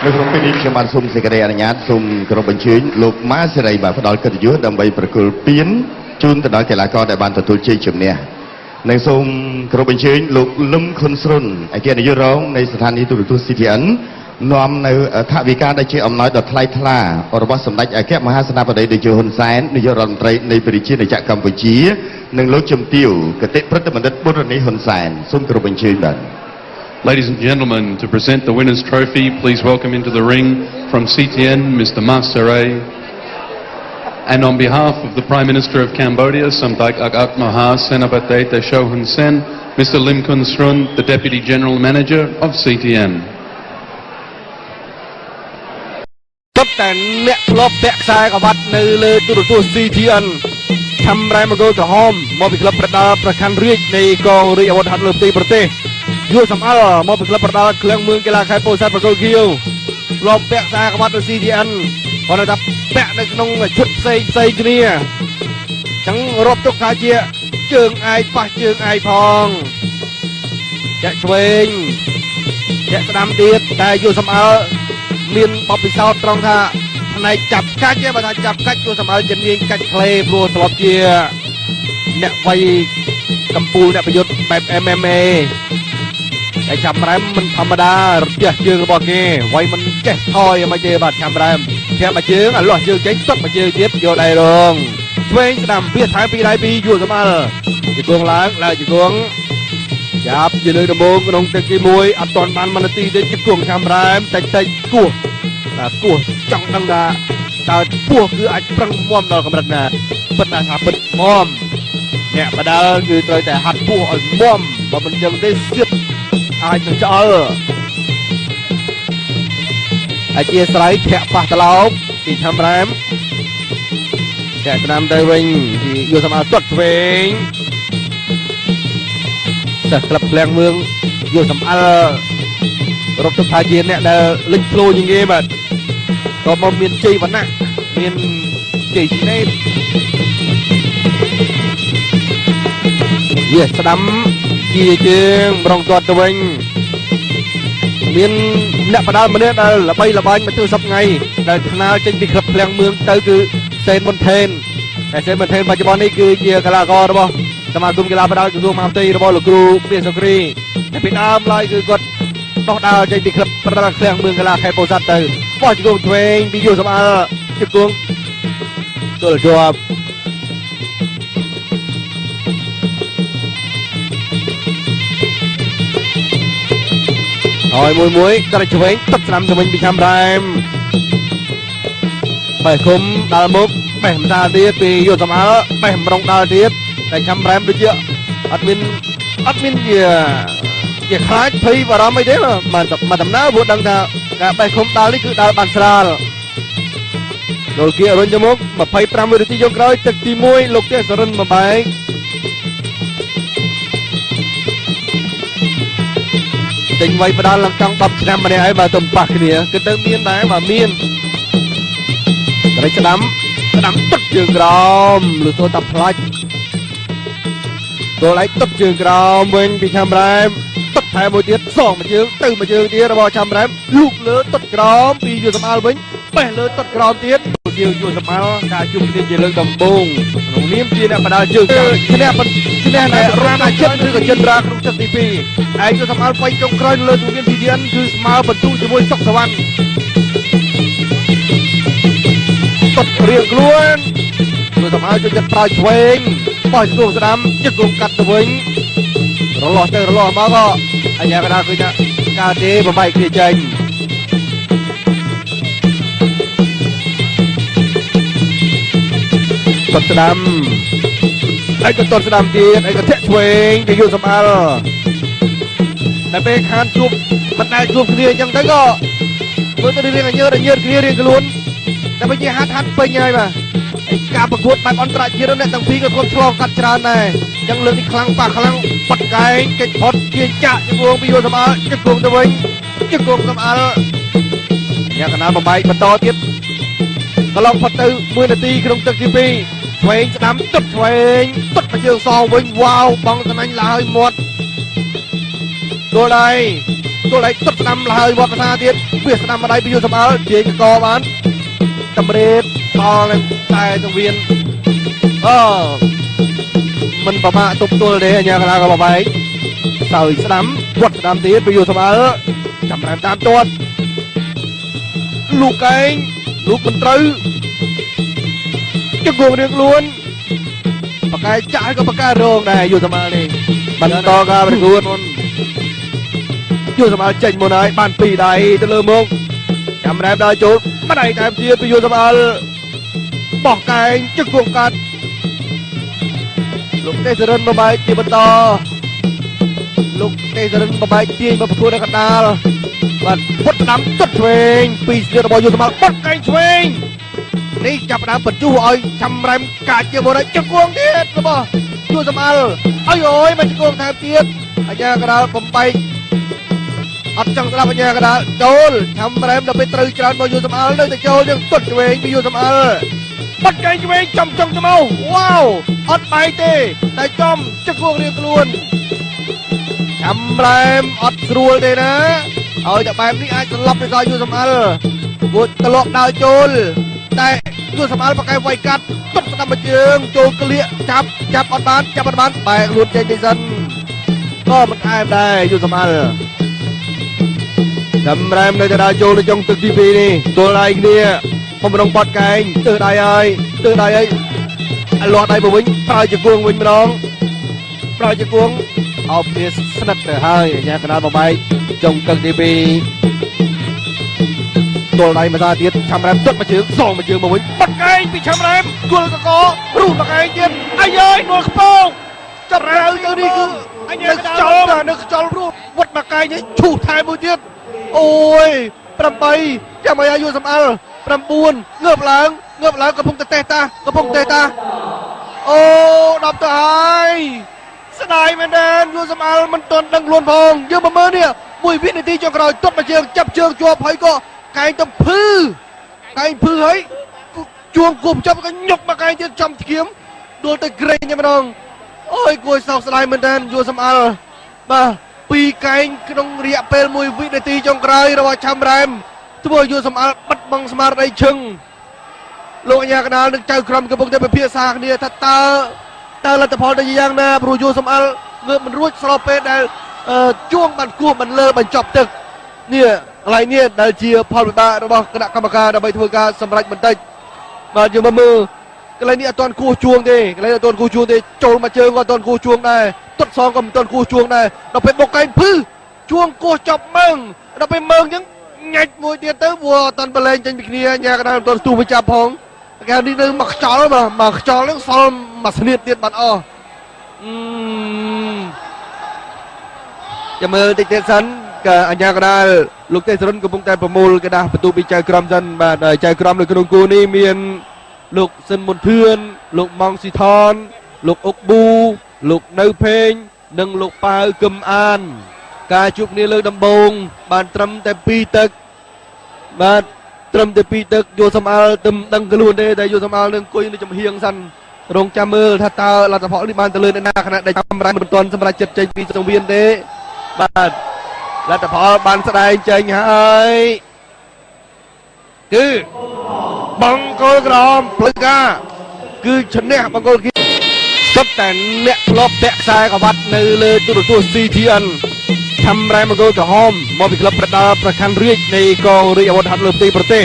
នៅក្នុងពេលនេះខ្ញុំបាទសូមសេចក្តីអនុញ្ញាតសូមគោរពអញ្ជើញលោកម៉ាសេរីបាទផ្ដល់កិត្តិយសដើម្បីប្រគល់ពាន ជូនទៅដល់កីឡាករដែលបានទទួលជ័យជំនះនិងសូមគោរពអញ្ជើញលោកលឹមខុនស្រុនអគ្គនាយករងនៃស្ថានីយទូរទស្សន៍ CTN នាំនៅថវិកាដែលជាអំណោយដ៏ថ្លៃថ្លារបស់សម្ដេចអគ្គមហាសេនាបតីតេជោហ៊ុនសែននាយករដ្ឋមន្ត្រីនៃប្រជាណាចក្រកម្ពុជានិងលោកជំទាវគតិព្រឹទ្ធបណ្ឌិតបុរនីហ៊ុនសែនសូមគោរពអញ្ជើញបាទ Ladies and gentlemen, to present the winner's trophy, please welcome into the ring from CTN, Mr. Mas Saray. And on behalf of the Prime Minister of Cambodia, Samdech Akka Moha Senapati Techo Hun Sen, Mr. Lim Kun Srun, the Deputy General Manager of CTN. សុទ្ធតែអ្នកធ្លាប់ពាក់ខ្សែក្រវ៉ាត់នៅលើទូរទស្សន៍ CTN ឆាំរ៉ែមង្គលក្រហមមកពីក្លឹបប្រដាល់ប្រខណ្ឌរាជនៃកងរាជអាវុធហត្ថលើផ្ទៃប្រទេសយួរសំអល់មកពីក្លឹបប្រដាល់ក្លៀងមឿងកីឡាខេត្តពោធិ៍សាត់ប្រកុលខៀវធ្លាប់ពាក់ខ្សែក្រវ៉ាត់នៅ CTN គាត់ថាពាក់នៅក្នុងឈុតផ្សេងផ្សេងគ្នាអញ្ចឹងរាប់ទុកថាជាជើងឯកប៉ះជើងឯកផងចាក់ឆ្វេងចាក់ស្ដាំទៀតតែយួរសំអល់មានបទពិសោធន៍ត្រង់ថាផ្នែកចាប់កាច់ទេបើថាចាប់កាច់យួរសំអល់ជំនាញកាច់ក្លេព្រោះធ្លាប់ជាអ្នកវាយកម្ពុជាអ្នកប្រយុទ្ធបែប MMA តែចាំរ៉ែមមិនធម្មតារទះជើងរបស់គេវាយមិនចេះថយមិនទេបាទចាំរ៉ែមធាក់មួយជើងអាលាស់ជើងចេញសុតមួយជើងទៀតយកដៃរងឆ្វេងស្ដាំវាថែមពីរដៃពីយួរសំអល់ជង្គង់ឡើងឡើងជង្គង់ចាប់ជាលើកដំបូងក្នុងទឹកទី1អត់ទាន់បាន1នាទីទេជង្គង់ចាំរ៉ែមតិចតិចគោះបាទគោះចង់ដឹងថាតើពោះគឺអាចប្រឹងមាំដល់កម្រិតណាពិតណាថាពិតមាំអ្នកបដាល់គឺត្រូវតែហាត់ពោះឲ្យមាំបើមិនចឹងទេសៀតអាចនឹងឆ្អល់អធិស្ឋានធាក់ប៉ះត្រឡោកពីឆាំរ៉ែមធាក់ឆ្នាំទៅវិញពីយួរសំអល់ទាត់ឆ្វេងសិស្សក្លឹបឃ្លាំងមឿងយួរសំអល់រកទុកថាជាអ្នកដែលលេចធ្លោជាងគេបាទក៏មកមានជ័យវណ្ណៈមានជ័យស៊ីណេតយេស្ដាំជាជើងម្រងទាត់ទៅវិញមានអ្នកបដាល់ម្នាក់ដែលល្បីល្បាញមកទិសប្ងៃដែលថ្នាលចេញពីក្លឹបឃ្លាំងមឿងទៅគឺសេនមុនថេនតែសេនមុនថេនបច្ចុប្បន្ននេះគឺជាកីឡាកររបស់សមាគមកីឡាបដាល់ក្រសួងមហាផ្ទៃរបស់លោកគ្រូមាសសុគ្រីតែពីដើមឡើយគឺគាត់ដោះដើរចេញពីក្លឹបប្រដាល់ឃ្លាំងមឿងកីឡាខេត្តពោធិ៍សាត់ទៅបោះជង្គង់ឆ្វេងពីយូសំអល់ជង្គង់ទល់ជាប់ហើយមួយមួយក្រឆ្វេងទឹកស្ដាំទៅវិញពីឆាំរ៉ែមបេះគុំដល់មុខបេះម្ដាទៀតពីយុទ្ធសំអល់បេះម្រងដល់ទៀតតែឆាំរ៉ែមដូចជាអត់មានជាខ្លាចភ័យបារម្ភអីទេមកដំណើរព្រោះដឹងថាការបេះគុំដល់នេះគឺដល់បានស្រាលលោកគៀរុញទៅមុខ25វិនាទីចុងក្រោយទឹកទី1លោកទេសរិនបំបែកចេញវ័យផ្ដាល់ឡើងចង់10ឆ្នាំម្នាក់ហើយបើទៅប៉ះគ្នាគឺទៅមានដែរបើមានរិចស្ដាំស្ដាំទឹកជើងក្រោមលុះទៅតាផ្លាច់ចូលឯងទឹកជើងក្រោមវិញពីឆាំរ៉ែមទឹកថែមមួយទៀតសងមួយជើងទៅមួយជើងទៀតរបស់ឆាំរ៉ែមលូកលើទឹកក្រោមពីយួរសំអល់វិញបេះលើទឹកក្រោមទៀតជាយួរសំអល់ការជួបគ្នាជាលើកដំបូងក្នុងនាមជាអ្នកបដាល់ជើងឈ្នះឈ្នះនៅរ៉ាណាចិនឬក៏ចិនរាក្នុងទឹកទី2ឯងយួរសំអល់បៃចុងក្រោយលើសង្វៀន CTN គឺស្មើបន្ទុជាមួយសុកសវណ្ណតត់រៀងខ្លួនយួរសំអល់ចូលចិត្តប្រើឆ្វេងបោះជង្គង់ស្ដាំជង្គង់កាត់ទៅវិញរលាស់ទៅរលាស់មកក៏អញ្ញាកដាគឺថាកើតទេបំបែកគ្នាចេញតត់ស្ដាំហើយក៏តត់ស្ដាំទៀតហើយក៏ធាក់ឆ្វេងទៅយួរសំអល់តែពេលខានជួបមិនដែលជួបគ្នាអញ្ចឹងទៅក៏មើលទៅរៀងញើតញើតគ្នារៀងខ្លួនតែបើជាហាត់ហាត់ពេញហើយបាទការប្រកួតបែបអន្តរជាតិអ្នកទាំងពីរក៏ធ្លាប់ឆ្លងកាត់ច្រើនដែរអញ្ចឹងលើកនេះខ្លាំងប៉ះខ្លាំងបាត់កែងកិច្ចផុតជាចាក់ជង្គង់ពីយួរសំអល់ជង្គង់ទៅវិញជង្គង់សំអល់អ្នកកណ្ដាលបំបែកបន្តទៀតកន្លងផុតទៅ1នាទីក្នុងទឹកទី2ឆ្វេងស្ដាំទឹកឆ្វេងទឹកមកជើងសងវិញវ៉ាវបងសណាញ់ឡើយមាត់ទល់ដៃទល់ដៃទឹកស្ដាំឡើយមាត់ភាសាទៀតវាស្ដាំម្ដាយពីយួរសំអល់ជាកកបានតម្រេតដល់នឹងតែសង្វៀន អឺមិនប្រមាទប់ទល់ទេអញ្ញាកណ្ដាលក៏បបែកសើយស្ដាំវត្តស្ដាំទៀតពីយូសម្អល់ចាំរ៉ែមតាមទាត់លោកឯងលោកមិនត្រូវជង្គង់រៀងខ្លួនបកែចាក់ក៏បកែរងដែរយូសម្អល់នេះបន្តការប្រកួតមុនយូសម្អល់ចេញមុនហើយបានពីរដៃទៅលើមុខចាំរ៉ែមដល់ចូលម្ដៃថែមទៀតពីយូសម្អល់បោះកែងជង្គង់កាត់លោកទេសរិនបបែកជាបន្តលោកទេសរិនបបែកទាញមកប្រកួតនៅកណ្ដាលបាទពុតស្ដាំទុតឆ្វេងពីស្ទារបស់យូសម្អល់បុតកែងឆ្វេងនេះចាប់ដើមបញ្ជុះឲ្យចាំរ៉ែមកាចជាមុនហើយជង្គង់ទៀតរបស់យូសម្អល់អើយអូយមកជង្គង់ថែមទៀតអាញាកណ្ដាលបំបែកអត់ចង់ស្ដាប់អាញាកណ្ដាលចូលចាំរ៉ែមដល់ពេលត្រូវច្រើនមកយូសម្អល់នៅតែចូលយើងទុតឆ្វេងពីយូសម្អល់បាត់កែងឆ្វេងចំចុងទៅមកវ៉ាវអត់បែកទេតែចំជង្គង់រៀងខ្លួនចាំរ៉ែមអត់ស្រួលទេណាឲ្យតែបែបនេះអាចស្លាប់ទៅដល់យូសម្អល់គួរត្រឡប់ដើរចូលតែយូសម្អល់បកែវាយកាត់ទុតស្ដាំមួយជើងចូលក្លៀកចាប់ចាប់អត់បានចាប់អត់បានបែកខ្លួនចេញទៅសិនក៏មិនអែមដែរយូសម្អល់ចាំរ៉ែមនៅតែដើរចូលទៅចុងទឹកទី2នេះទល់ដៃគ្នាបំរុងបត់កែងទើសដៃហើយទើសដៃហើយលាស់ដៃមកវិញប្រើជង្គង់វិញម្ដងប្រើជង្គង់អោបគ្នាស្និទ្ធទៅហើយអាញាកណ្ដាលបំបែកចុងទឹកទី2ទល់ដៃមកតាទៀតឆាំរ៉ែមទុតមួយជើងសងមួយជើងមកវិញបត់កែងពីឆាំរ៉ែមគល់កករុះមកកែងទៀតអាយយនួលខ្ពងចាប់ត្រូវទៅនេះគឺនៅខ្យល់នៅខ្យល់រុះវត្តមកកែងនេះឈូសថែមមួយទៀតអូយ8ចាំឲ្យអាយុសម្អល់9ងើបឡើងងើបឡើងកំពុងតែតេះតាកំពុងតេះតាអូ10ទៅហើយស្ដាយមែនទែនយូសម្អល់មិនទាន់ដឹងខ្លួនផងយើងមកមើលនេះមួយវិនាទីចុងក្រោយទប់មកជើងចាប់ជើងជាប់ហើយក៏កែងទៅភឺកែងភឺហើយជួងគប់ចាប់ក៏ញុកមកកែងទៀតចំធៀមដួលទៅក្រែងតែម្ដងអូយគួរសោកស្ដាយមែនទែនយូសម្អល់បាទពីរកែងក្នុងរយៈពេលមួយវិនាទីចុងក្រោយរបស់ឆាំរ៉ែមធ្វើយូសម្អល់បាត់បង់ស្មារតីឈឹងលោកអាញាកណ្ដាលនឹងចៅក្រមកំពុងតែពិភាក្សាគ្នាថាតើលទ្ធផលទៅយ៉ាងណាព្រោះយូសម្អល់ងើបមិនរួចស្របពេលដែលជួងបានគោះបានលើបញ្ចប់ទឹកនេះកន្លែងនេះដែលជាផលវិបាករបស់គណៈកម្មការដើម្បីធ្វើការសម្រេចបន្តិចបាទយើងមកមើលកន្លែងនេះអត់ទាន់គោះជួងទេកន្លែងអត់ទាន់គោះជួងទេចូលមកជើងក៏អត់ទាន់គោះជួងដែរទុតសងក៏មិនទាន់គោះជួងដែរដល់ពេលបុកកែងភឺជួងគោះចប់មើងដល់ពេលមើងអញ្ចឹងញ៉ាច់មួយទៀតទៅព្រោះអត់ទាន់ប្រឡែងចេញពីគ្នាញ៉ាកណ្ដាលអត់ទាន់ស្ទុះទៅចាប់ផងគេនេះនៅមកខ្យល់បាទមកខ្យល់ហ្នឹងសល់មួយស្នៀតទៀតបាត់អស់ចាំមើលតិចទៀតសិនក៏អញ្ញាកណ្ដាលលោកទេសរុនកំពុងតែប្រមូលក្រដាសបន្ទូពីចៅក្រមសិនបាទចៅក្រមនៅក្នុងគូនេះមានលោកស៊ិនមុនធឿនលោកម៉ងស៊ីថនលោកអុកប៊ូលោកនៅភេងនិងលោកប៉ាវកឹមអានការជួបគ្នាលើកដំបូងបានត្រឹមតែ2ទឹកបាទត្រឹមតែ2ទឹកយូសម្អល់ទៅដឹងខ្លួនទេតែយូសម្អល់នឹងអង្គុយនៅចំហៀងសិនរងចាំមើលថាតើលទ្ធផលនេះបានទៅលើអ្នកណាខណៈដែលចាំរ៉ែមិនទាន់សម្រេចចិត្តចេញពីសង្វៀនទេបាទលទ្ធផលបានស្ដែងចេញហើយគឺបង្គោលក្រហមផ្លូវការគឺឈ្នះបង្គោលគៀសុទ្ធតែអ្នកធ្លាប់ពាក់ខ្សែក្រវ៉ាត់នៅលើទូរទស្សន៍ CTN ឆាំរ៉ែមង្គលក្រហមមកពីក្លឹបប្រដាល់ប្រខាន់រាជនៃកងរាជអាវុធហត្ថលើផ្ទៃប្រទេស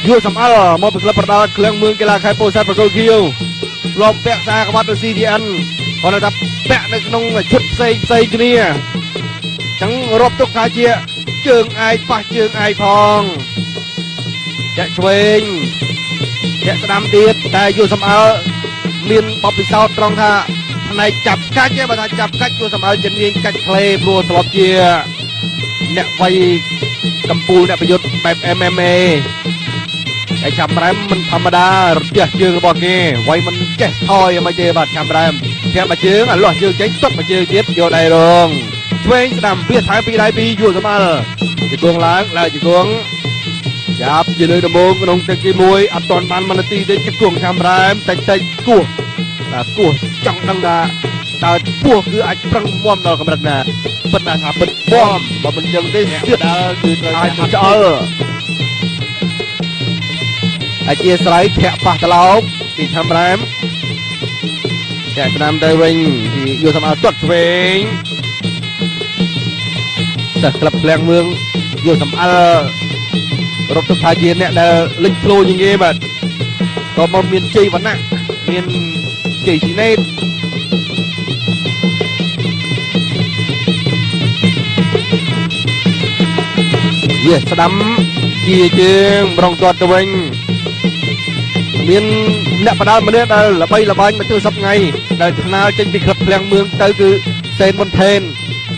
យួរសម្អល់មកពីក្លឹបប្រដាល់ក្លឹងមឿងកីឡាខេត្តពោធិ៍សាត់ប្រកុលខៀវធ្លាប់ពាក់ខ្សែក្រវ៉ាត់នៅ CTN គាត់ថាពាក់នៅក្នុងឈុតផ្សេងផ្សេងគ្នាចឹងរាប់ទុកថាជាជើងឯកប៉ះជើងឯកផងចាក់ឆ្វេងចាក់ស្ដាំទៀតតែយួរសម្អល់មានបទពិសោធន៍ត្រង់ថាផ្នែកចាប់កាច់ទេបើថាចាប់កាច់យួរសម្អល់ជំនាញកាច់ក្លេព្រោះធ្លាប់ជាអ្នកវាយកម្ពូលអ្នកប្រយុទ្ធបែប MMA តែចាំរ៉ែមមិនធម្មតារទះជើងរបស់គេវាយមិនចេះថយអីទេបាទចាំរ៉ែមធាក់មួយជើងអាលាស់ជើងចេញទុតមួយជើងទៀតយកដៃរងឆ្វេងស្ដាំវាថែមពីដៃពីយួរសម្អល់ជង្គង់ឡើងឡើងជង្គង់ចាប់ជាលើដំបូងក្នុងទឹកទី1អត់ទាន់បានមួយនាទីទេជង្គង់ចាំរ៉ែមតិចតិចគោះបាទគោះចង់ដឹងថាតើពោះគឺអាចប្រឹងមាំដល់កម្រិតណាប៉ុន្តែថាពិតមាំបើមិនចឹងទេទៀតដល់គឺត្រូវអាចឆ្អល់អធិស្ឋានធាក់ប៉ះត្រឡោកពីឆាំរ៉ែម ចាក់ស្ដាំទៅវិញយកសម្អល់ទាត់ឆ្វេងសិស្សក្លឹបឃ្លាំងមឿងយកសម្អល់រត់ទៅថាជាអ្នកដែលលេចធ្លោជាងគេបាទតមកមានជ័យវណ្ណៈមានជ័យស៊ីណេតយេស្ដាំជាជើងប្រងទាត់ទៅវិញមានអ្នកបដាល់ម្នាក់ដែលល្បីល្បាញមកធ្វើសប្ងៃដែលថ្នាលចេញពីក្លឹបឃ្លាំងមឿងទៅគឺសេនមុនថេន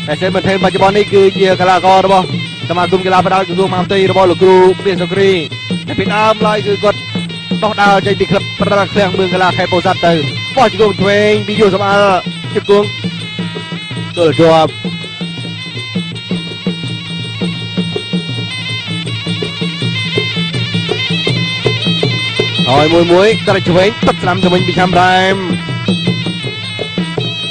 តែសេនមុនថេនបច្ចុប្បន្ននេះគឺជាកីឡាកររបស់សមាគមកីឡាបដាល់ក្រសួងមហាផ្ទៃរបស់លោកគ្រូមាសសុគ្រីតែពីដើមឡើយគឺគាត់ដោះដើរចេញពីក្លឹបប្រដាល់ឃ្លាំងមឿងកីឡាខេត្តពោធិ៍សាត់ទៅបោះជង្គង់ឆ្វេងពីយោសម្អល់ជង្គង់ទល់ជាប់ហើយមួយមួយក្រឆ្វេងទឹកស្ដាំទៅវិញពីឆាំរ៉ែម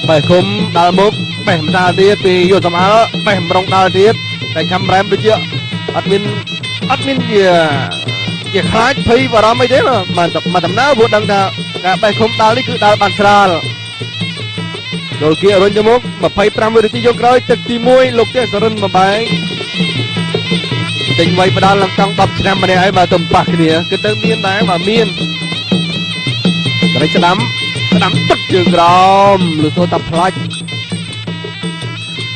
បេះគុំដល់មុខបេះម្ដាលទៀតពីយោសម្អល់បេះម្រងដល់ទៀតតែឆាំរ៉ែមដូចជាអត់មានជាខ្លាចភ័យបារម្ភអីទេបាទមកដំណើរព្រោះដឹងថាការបេះគុំដល់នេះគឺដល់បានស្រាលចូលគៀរុញទៅមុខ25វិនាទីយកក្រោយទឹកទី1លោកទេសរិនបំបែកទិញវ័យផ្ដាល់ឡើងចង់10ឆ្នាំម្នាក់ហើយបាទទៅប៉ះគ្នាគឺទៅមានដែរបាទមានក្រេចស្ដាំស្ដាំទឹកជើងក្រោមលឺសូរតាផ្លាច់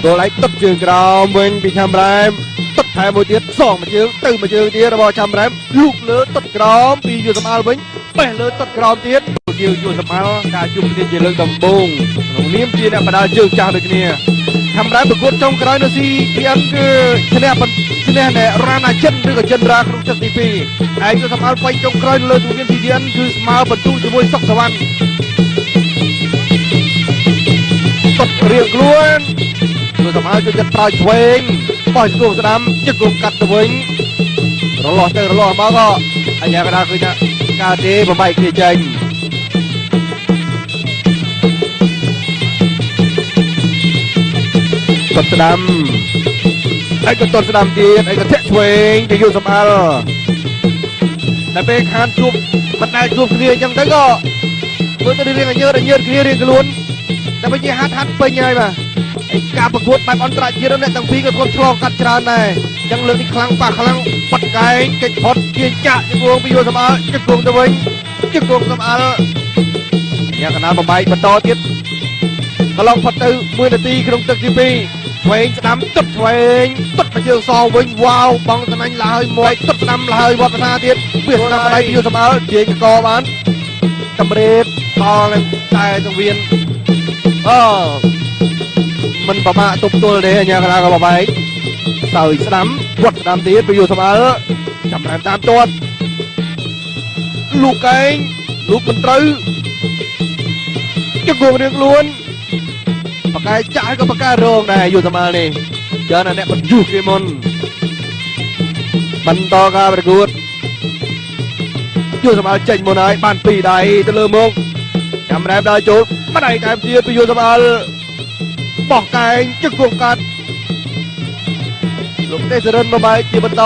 ចូលឯងទឹកជើងក្រោមវិញពីឆាំរ៉ែមទឹកថែមមួយទៀតសងមួយជើងទៅមួយជើងទៀតរបស់ឆាំរ៉ែមលូកលើទឹកក្រោមពីយុសម្អាល់វិញបេះលើទឹកក្រោមទៀតជាយុសម្អាល់ការជួបគ្នាជាលើកដំបូងក្នុងនាមជាអ្នកបដាល់ជើងចាស់ដូចគ្នាឆាំរ៉ែមប្រកួតចុងក្រោយនៅ CPN គឺឈ្នះនៅរ៉ាណាចិនឬក៏ចិនរ៉ាក្នុងទឹកទី2ឯងក៏សម្អាល់ໄຟចុងក្រោយលើសង្វៀន CPN គឺស្មើបន្ទុជាមួយសុកសវណ្ណតត់រៀងខ្លួនគឺសម្អាល់ជួយចិត្តប្រោយឆ្វេងបោះជង្គង់ស្ដាំជង្គង់កាត់ទៅវិញរលាស់ទៅរលាស់មកក៏អញ្ញាកដាគឺថាកើតទេបំបែកគ្នាចេញតត់ស្ដាំឯក៏តត់ស្ដាំទៀតឯក៏ធាក់ឆ្វេងទៅយកសម្អាល់តែពេលខានជួបមិនដែលជួបគ្នាអញ្ចឹងទៅក៏មើលទៅរៀងញើតញើតគ្នារៀងខ្លួនតែវិញជាហាត់ហាត់ពេញហើយបាទឯការប្រកួតបែបអន្តរជាតិអ្នកទាំងពីរក៏ធ្លាប់ឆ្លងកាត់ច្រើនដែរអញ្ចឹងលើកនេះខ្លាំងប៉ះខ្លាំងបាត់កែងកិច្ចផុតជាចាក់ជង្គង់ពីយកសម្អាល់ជង្គង់ទៅវិញជង្គង់សម្អាល់ញ៉ាកណាលបំបែកបន្តទៀតកន្លងផុតទៅ1នាទីក្នុងទឹកទី2ឆ្វេងស្ដាំទឹកឆ្វេងទឹកមកជើងសវិញវ៉ាវបងតំណាញ់ឡើយមួយទឹកស្ដាំឡើយវត្តភាសាទៀតវាស្ដាំដៃយកសម្អល់ជាងកបានតម្រេតដល់នឹងតែសង្វៀនអឺមិនប្រមាទប់ទល់ទេអញ្ញាកណាក៏បបែកសើយស្ដាំវត្តស្ដាំទៀតទៅយកសម្អល់ចាំរែមតាមទាត់លូកែងលូកមិនត្រូវជង្គង់រៀងខ្លួនបកែចាក់ក៏បកែរងដែរយុទ្ធមាលនេះច្រើនអ្នកបញ្យុះគេមុនបន្តការប្រកួតយុទ្ធមាលចេញមុនហើយបាន2ដៃទៅលើមុខចាំរែមដល់ចូលម្ដៃតែទៀតពីយុទ្ធមាលបោះកែងជង្គង់កាត់លោកទេសរិនបបែកជាបន្ត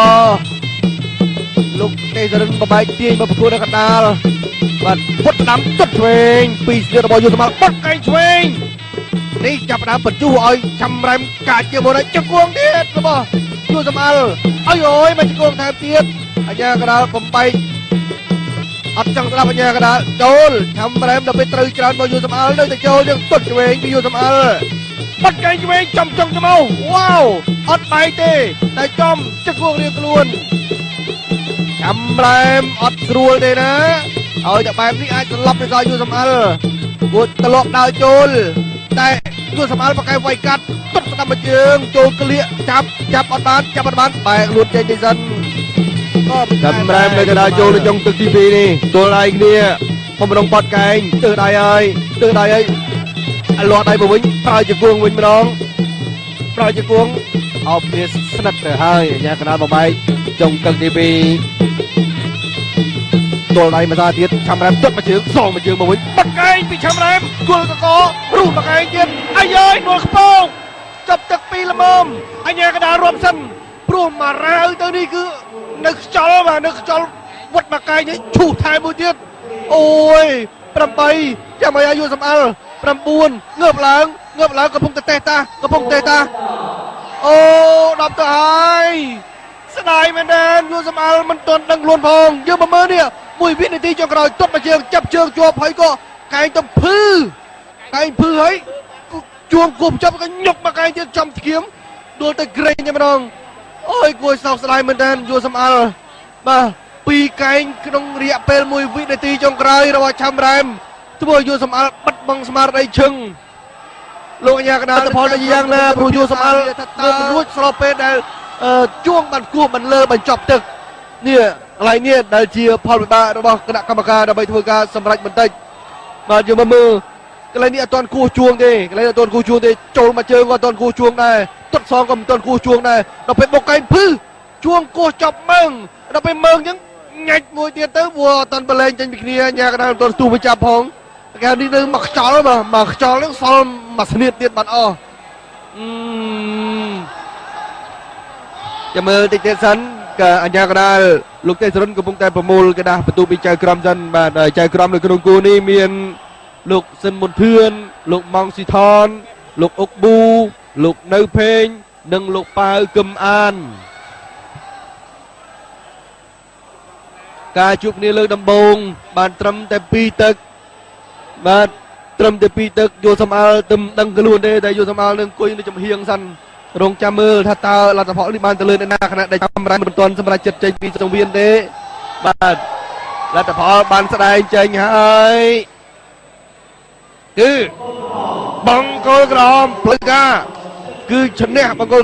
លោកទេសរិនបបែកទាញមកប្រកួតនៅកណ្ដាលបាទពុតដាំទឹកឆ្វេងពីស្លៀករបស់យុទ្ធមាលបត់កែងឆ្វេងនេះចាប់ផ្ដើមបញ្ជុះឲ្យឆាំរ៉ែមកាច់ជាមុនឲ្យជង្គង់ទៀតរបស់ជួសម្អល់អើយអូយមកជង្គង់ថែមទៀតអញ្ញាកដាលបំបែកអត់ចង់ស្ដាប់អញ្ញាកដាលចូលឆាំរ៉ែមដល់ពេលត្រូវច្រើនមកជួសម្អល់នៅតែចូលយើងទុតឆ្វេងពីជួសម្អល់បាត់កែងឆ្វេងចំចុងច្មោវ៉ាវអត់បែកទេតែចំជង្គង់រៀងខ្លួនឆាំរ៉ែមអត់ស្រួលទេណាឲ្យតែបែបនេះអាចត្រឡប់ទៅដល់ជួសម្អល់ព្រោះត្រឡប់ដើរចូលតែជួសម្អាល់បកែវាយកាត់ទុតស្ដាំមួយជើងចូលក្លៀកចាប់ចាប់អត់បានចាប់អត់បានបែកលួតចេញទីសិនក៏ចាំរ៉ែមនៅកណ្ដាលចូលនៅចុងទឹកទី2នេះទល់ដៃគ្នាបំរុងបត់កែងទើសដៃហើយទើសដៃហើយលាស់ដៃមកវិញប្រើជង្គង់វិញម្ដងប្រើជង្គង់អោបគ្នាស្និទ្ធទៅហើយញ៉ាកណ្ដាលបំបែកចុងទឹកទី2ទល់ដៃមកតាទៀតឆាំរ៉ែមទុតមួយជើងសងមួយជើងមកវិញបាត់កែងពីឆាំរ៉ែមគល់កករុះមកឯងទៀតអាយយនួលខ្ពងចាប់ទឹកពីរល្មមអញ្ញាកដាលរាប់សិនព្រោះមករាវទៅនេះគឺនៅខ្យល់បាទនៅខ្យល់វត្តមកកែងនេះឈូសថែមមួយទៀតអូយ8ចាំឲ្យអាយុសម្អល់ 9ងើបឡើងងើបឡើងកំពុងតែតេះតាកំពុងតេះតាអូ10ទៅហើយស្ដាយមែនទេយួសំអាល់មិនទាន់ដឹងខ្លួនផងយើងមកមើលនេះមួយវិនាទីចុងក្រោយទាត់មកជើងចាប់ជើងជាប់ហើយក៏កែងទៅភឺកែងភឺហើយជួងគប់ចាប់ក៏ញុកមកកែងទៀតចំធៀមដួលទៅក្រែងតែម្ដងអូយគួរសោកស្ដាយមែនទេយួសំអាល់បាទពីរកែងក្នុងរយៈពេលមួយវិនាទីចុងក្រោយរបស់ឆាំរ៉ែមធ្វើឲ្យយួសំអាល់បាត់បង់ស្មារតីឈឹងលោកអញ្ញាកដាលផលទៅយ៉ាងណាព្រោះយួសំអាល់ងើបរួចស្របពេលដែលជួងបានគោះបានលើបញ្ចប់ទឹកនេះកន្លែងនេះដែលជាផលវិបាករបស់គណៈកម្មការដើម្បីធ្វើការសម្រេចបន្តិចបាទយើងមកមើលកន្លែងនេះអត់ទាន់គោះជួងទេកន្លែងអត់ទាន់គោះជួងទេចូលមកជើងក៏អត់ទាន់គោះជួងដែរទាត់សងក៏មិនទាន់គោះជួងដែរដល់ពេលបុកកែងភឺជួងគោះចប់មើងដល់ពេលមើងអញ្ចឹងញ៉ាច់មួយទៀតទៅព្រោះអត់ទាន់ប្រឡែងចេញពីគ្នាញ៉ាកដាលអត់ទាន់ស្ទុះទៅចាប់ផងគេនេះនៅមកខ្យល់បាទមកខ្យល់ហ្នឹងសល់មួយស្នៀតទៀតបាត់អស់អឺចាំមើលតិចទៀតសិនក៏អញ្ញាកដាលលោកទេសរុនកំពុងតែប្រមូលក្រដាសបន្ទូពីចៅក្រមសិនបាទចៅក្រមនៅក្នុងគូនេះមានលោកស៊ិនមុនធឿនលោកម៉ងស៊ីថនលោកអុកប៊ូលោកនៅភេងនិងលោកប៉ាវកឹមអានការជួបគ្នាលើកដំបូងបានត្រឹមតែ2ទឹកបាទត្រឹមតែ2ទឹកយល់សំអល់ទៅដឹងខ្លួនទេតែយល់សំអល់នឹងអង្គុយនៅចំហៀងសិនរងចាំមើលថាតើលទ្ធផលនេះបានទៅលើអ្នកណាខណៈដែលចម្រើនមិនទាន់សម្រេចចិត្តចេញពីសង្វៀនទេបាទលទ្ធផលបានស្ដែងចេញហើយគឺបង្គោលក្រហមផ្លូវការគឺឈ្នះបង្គោល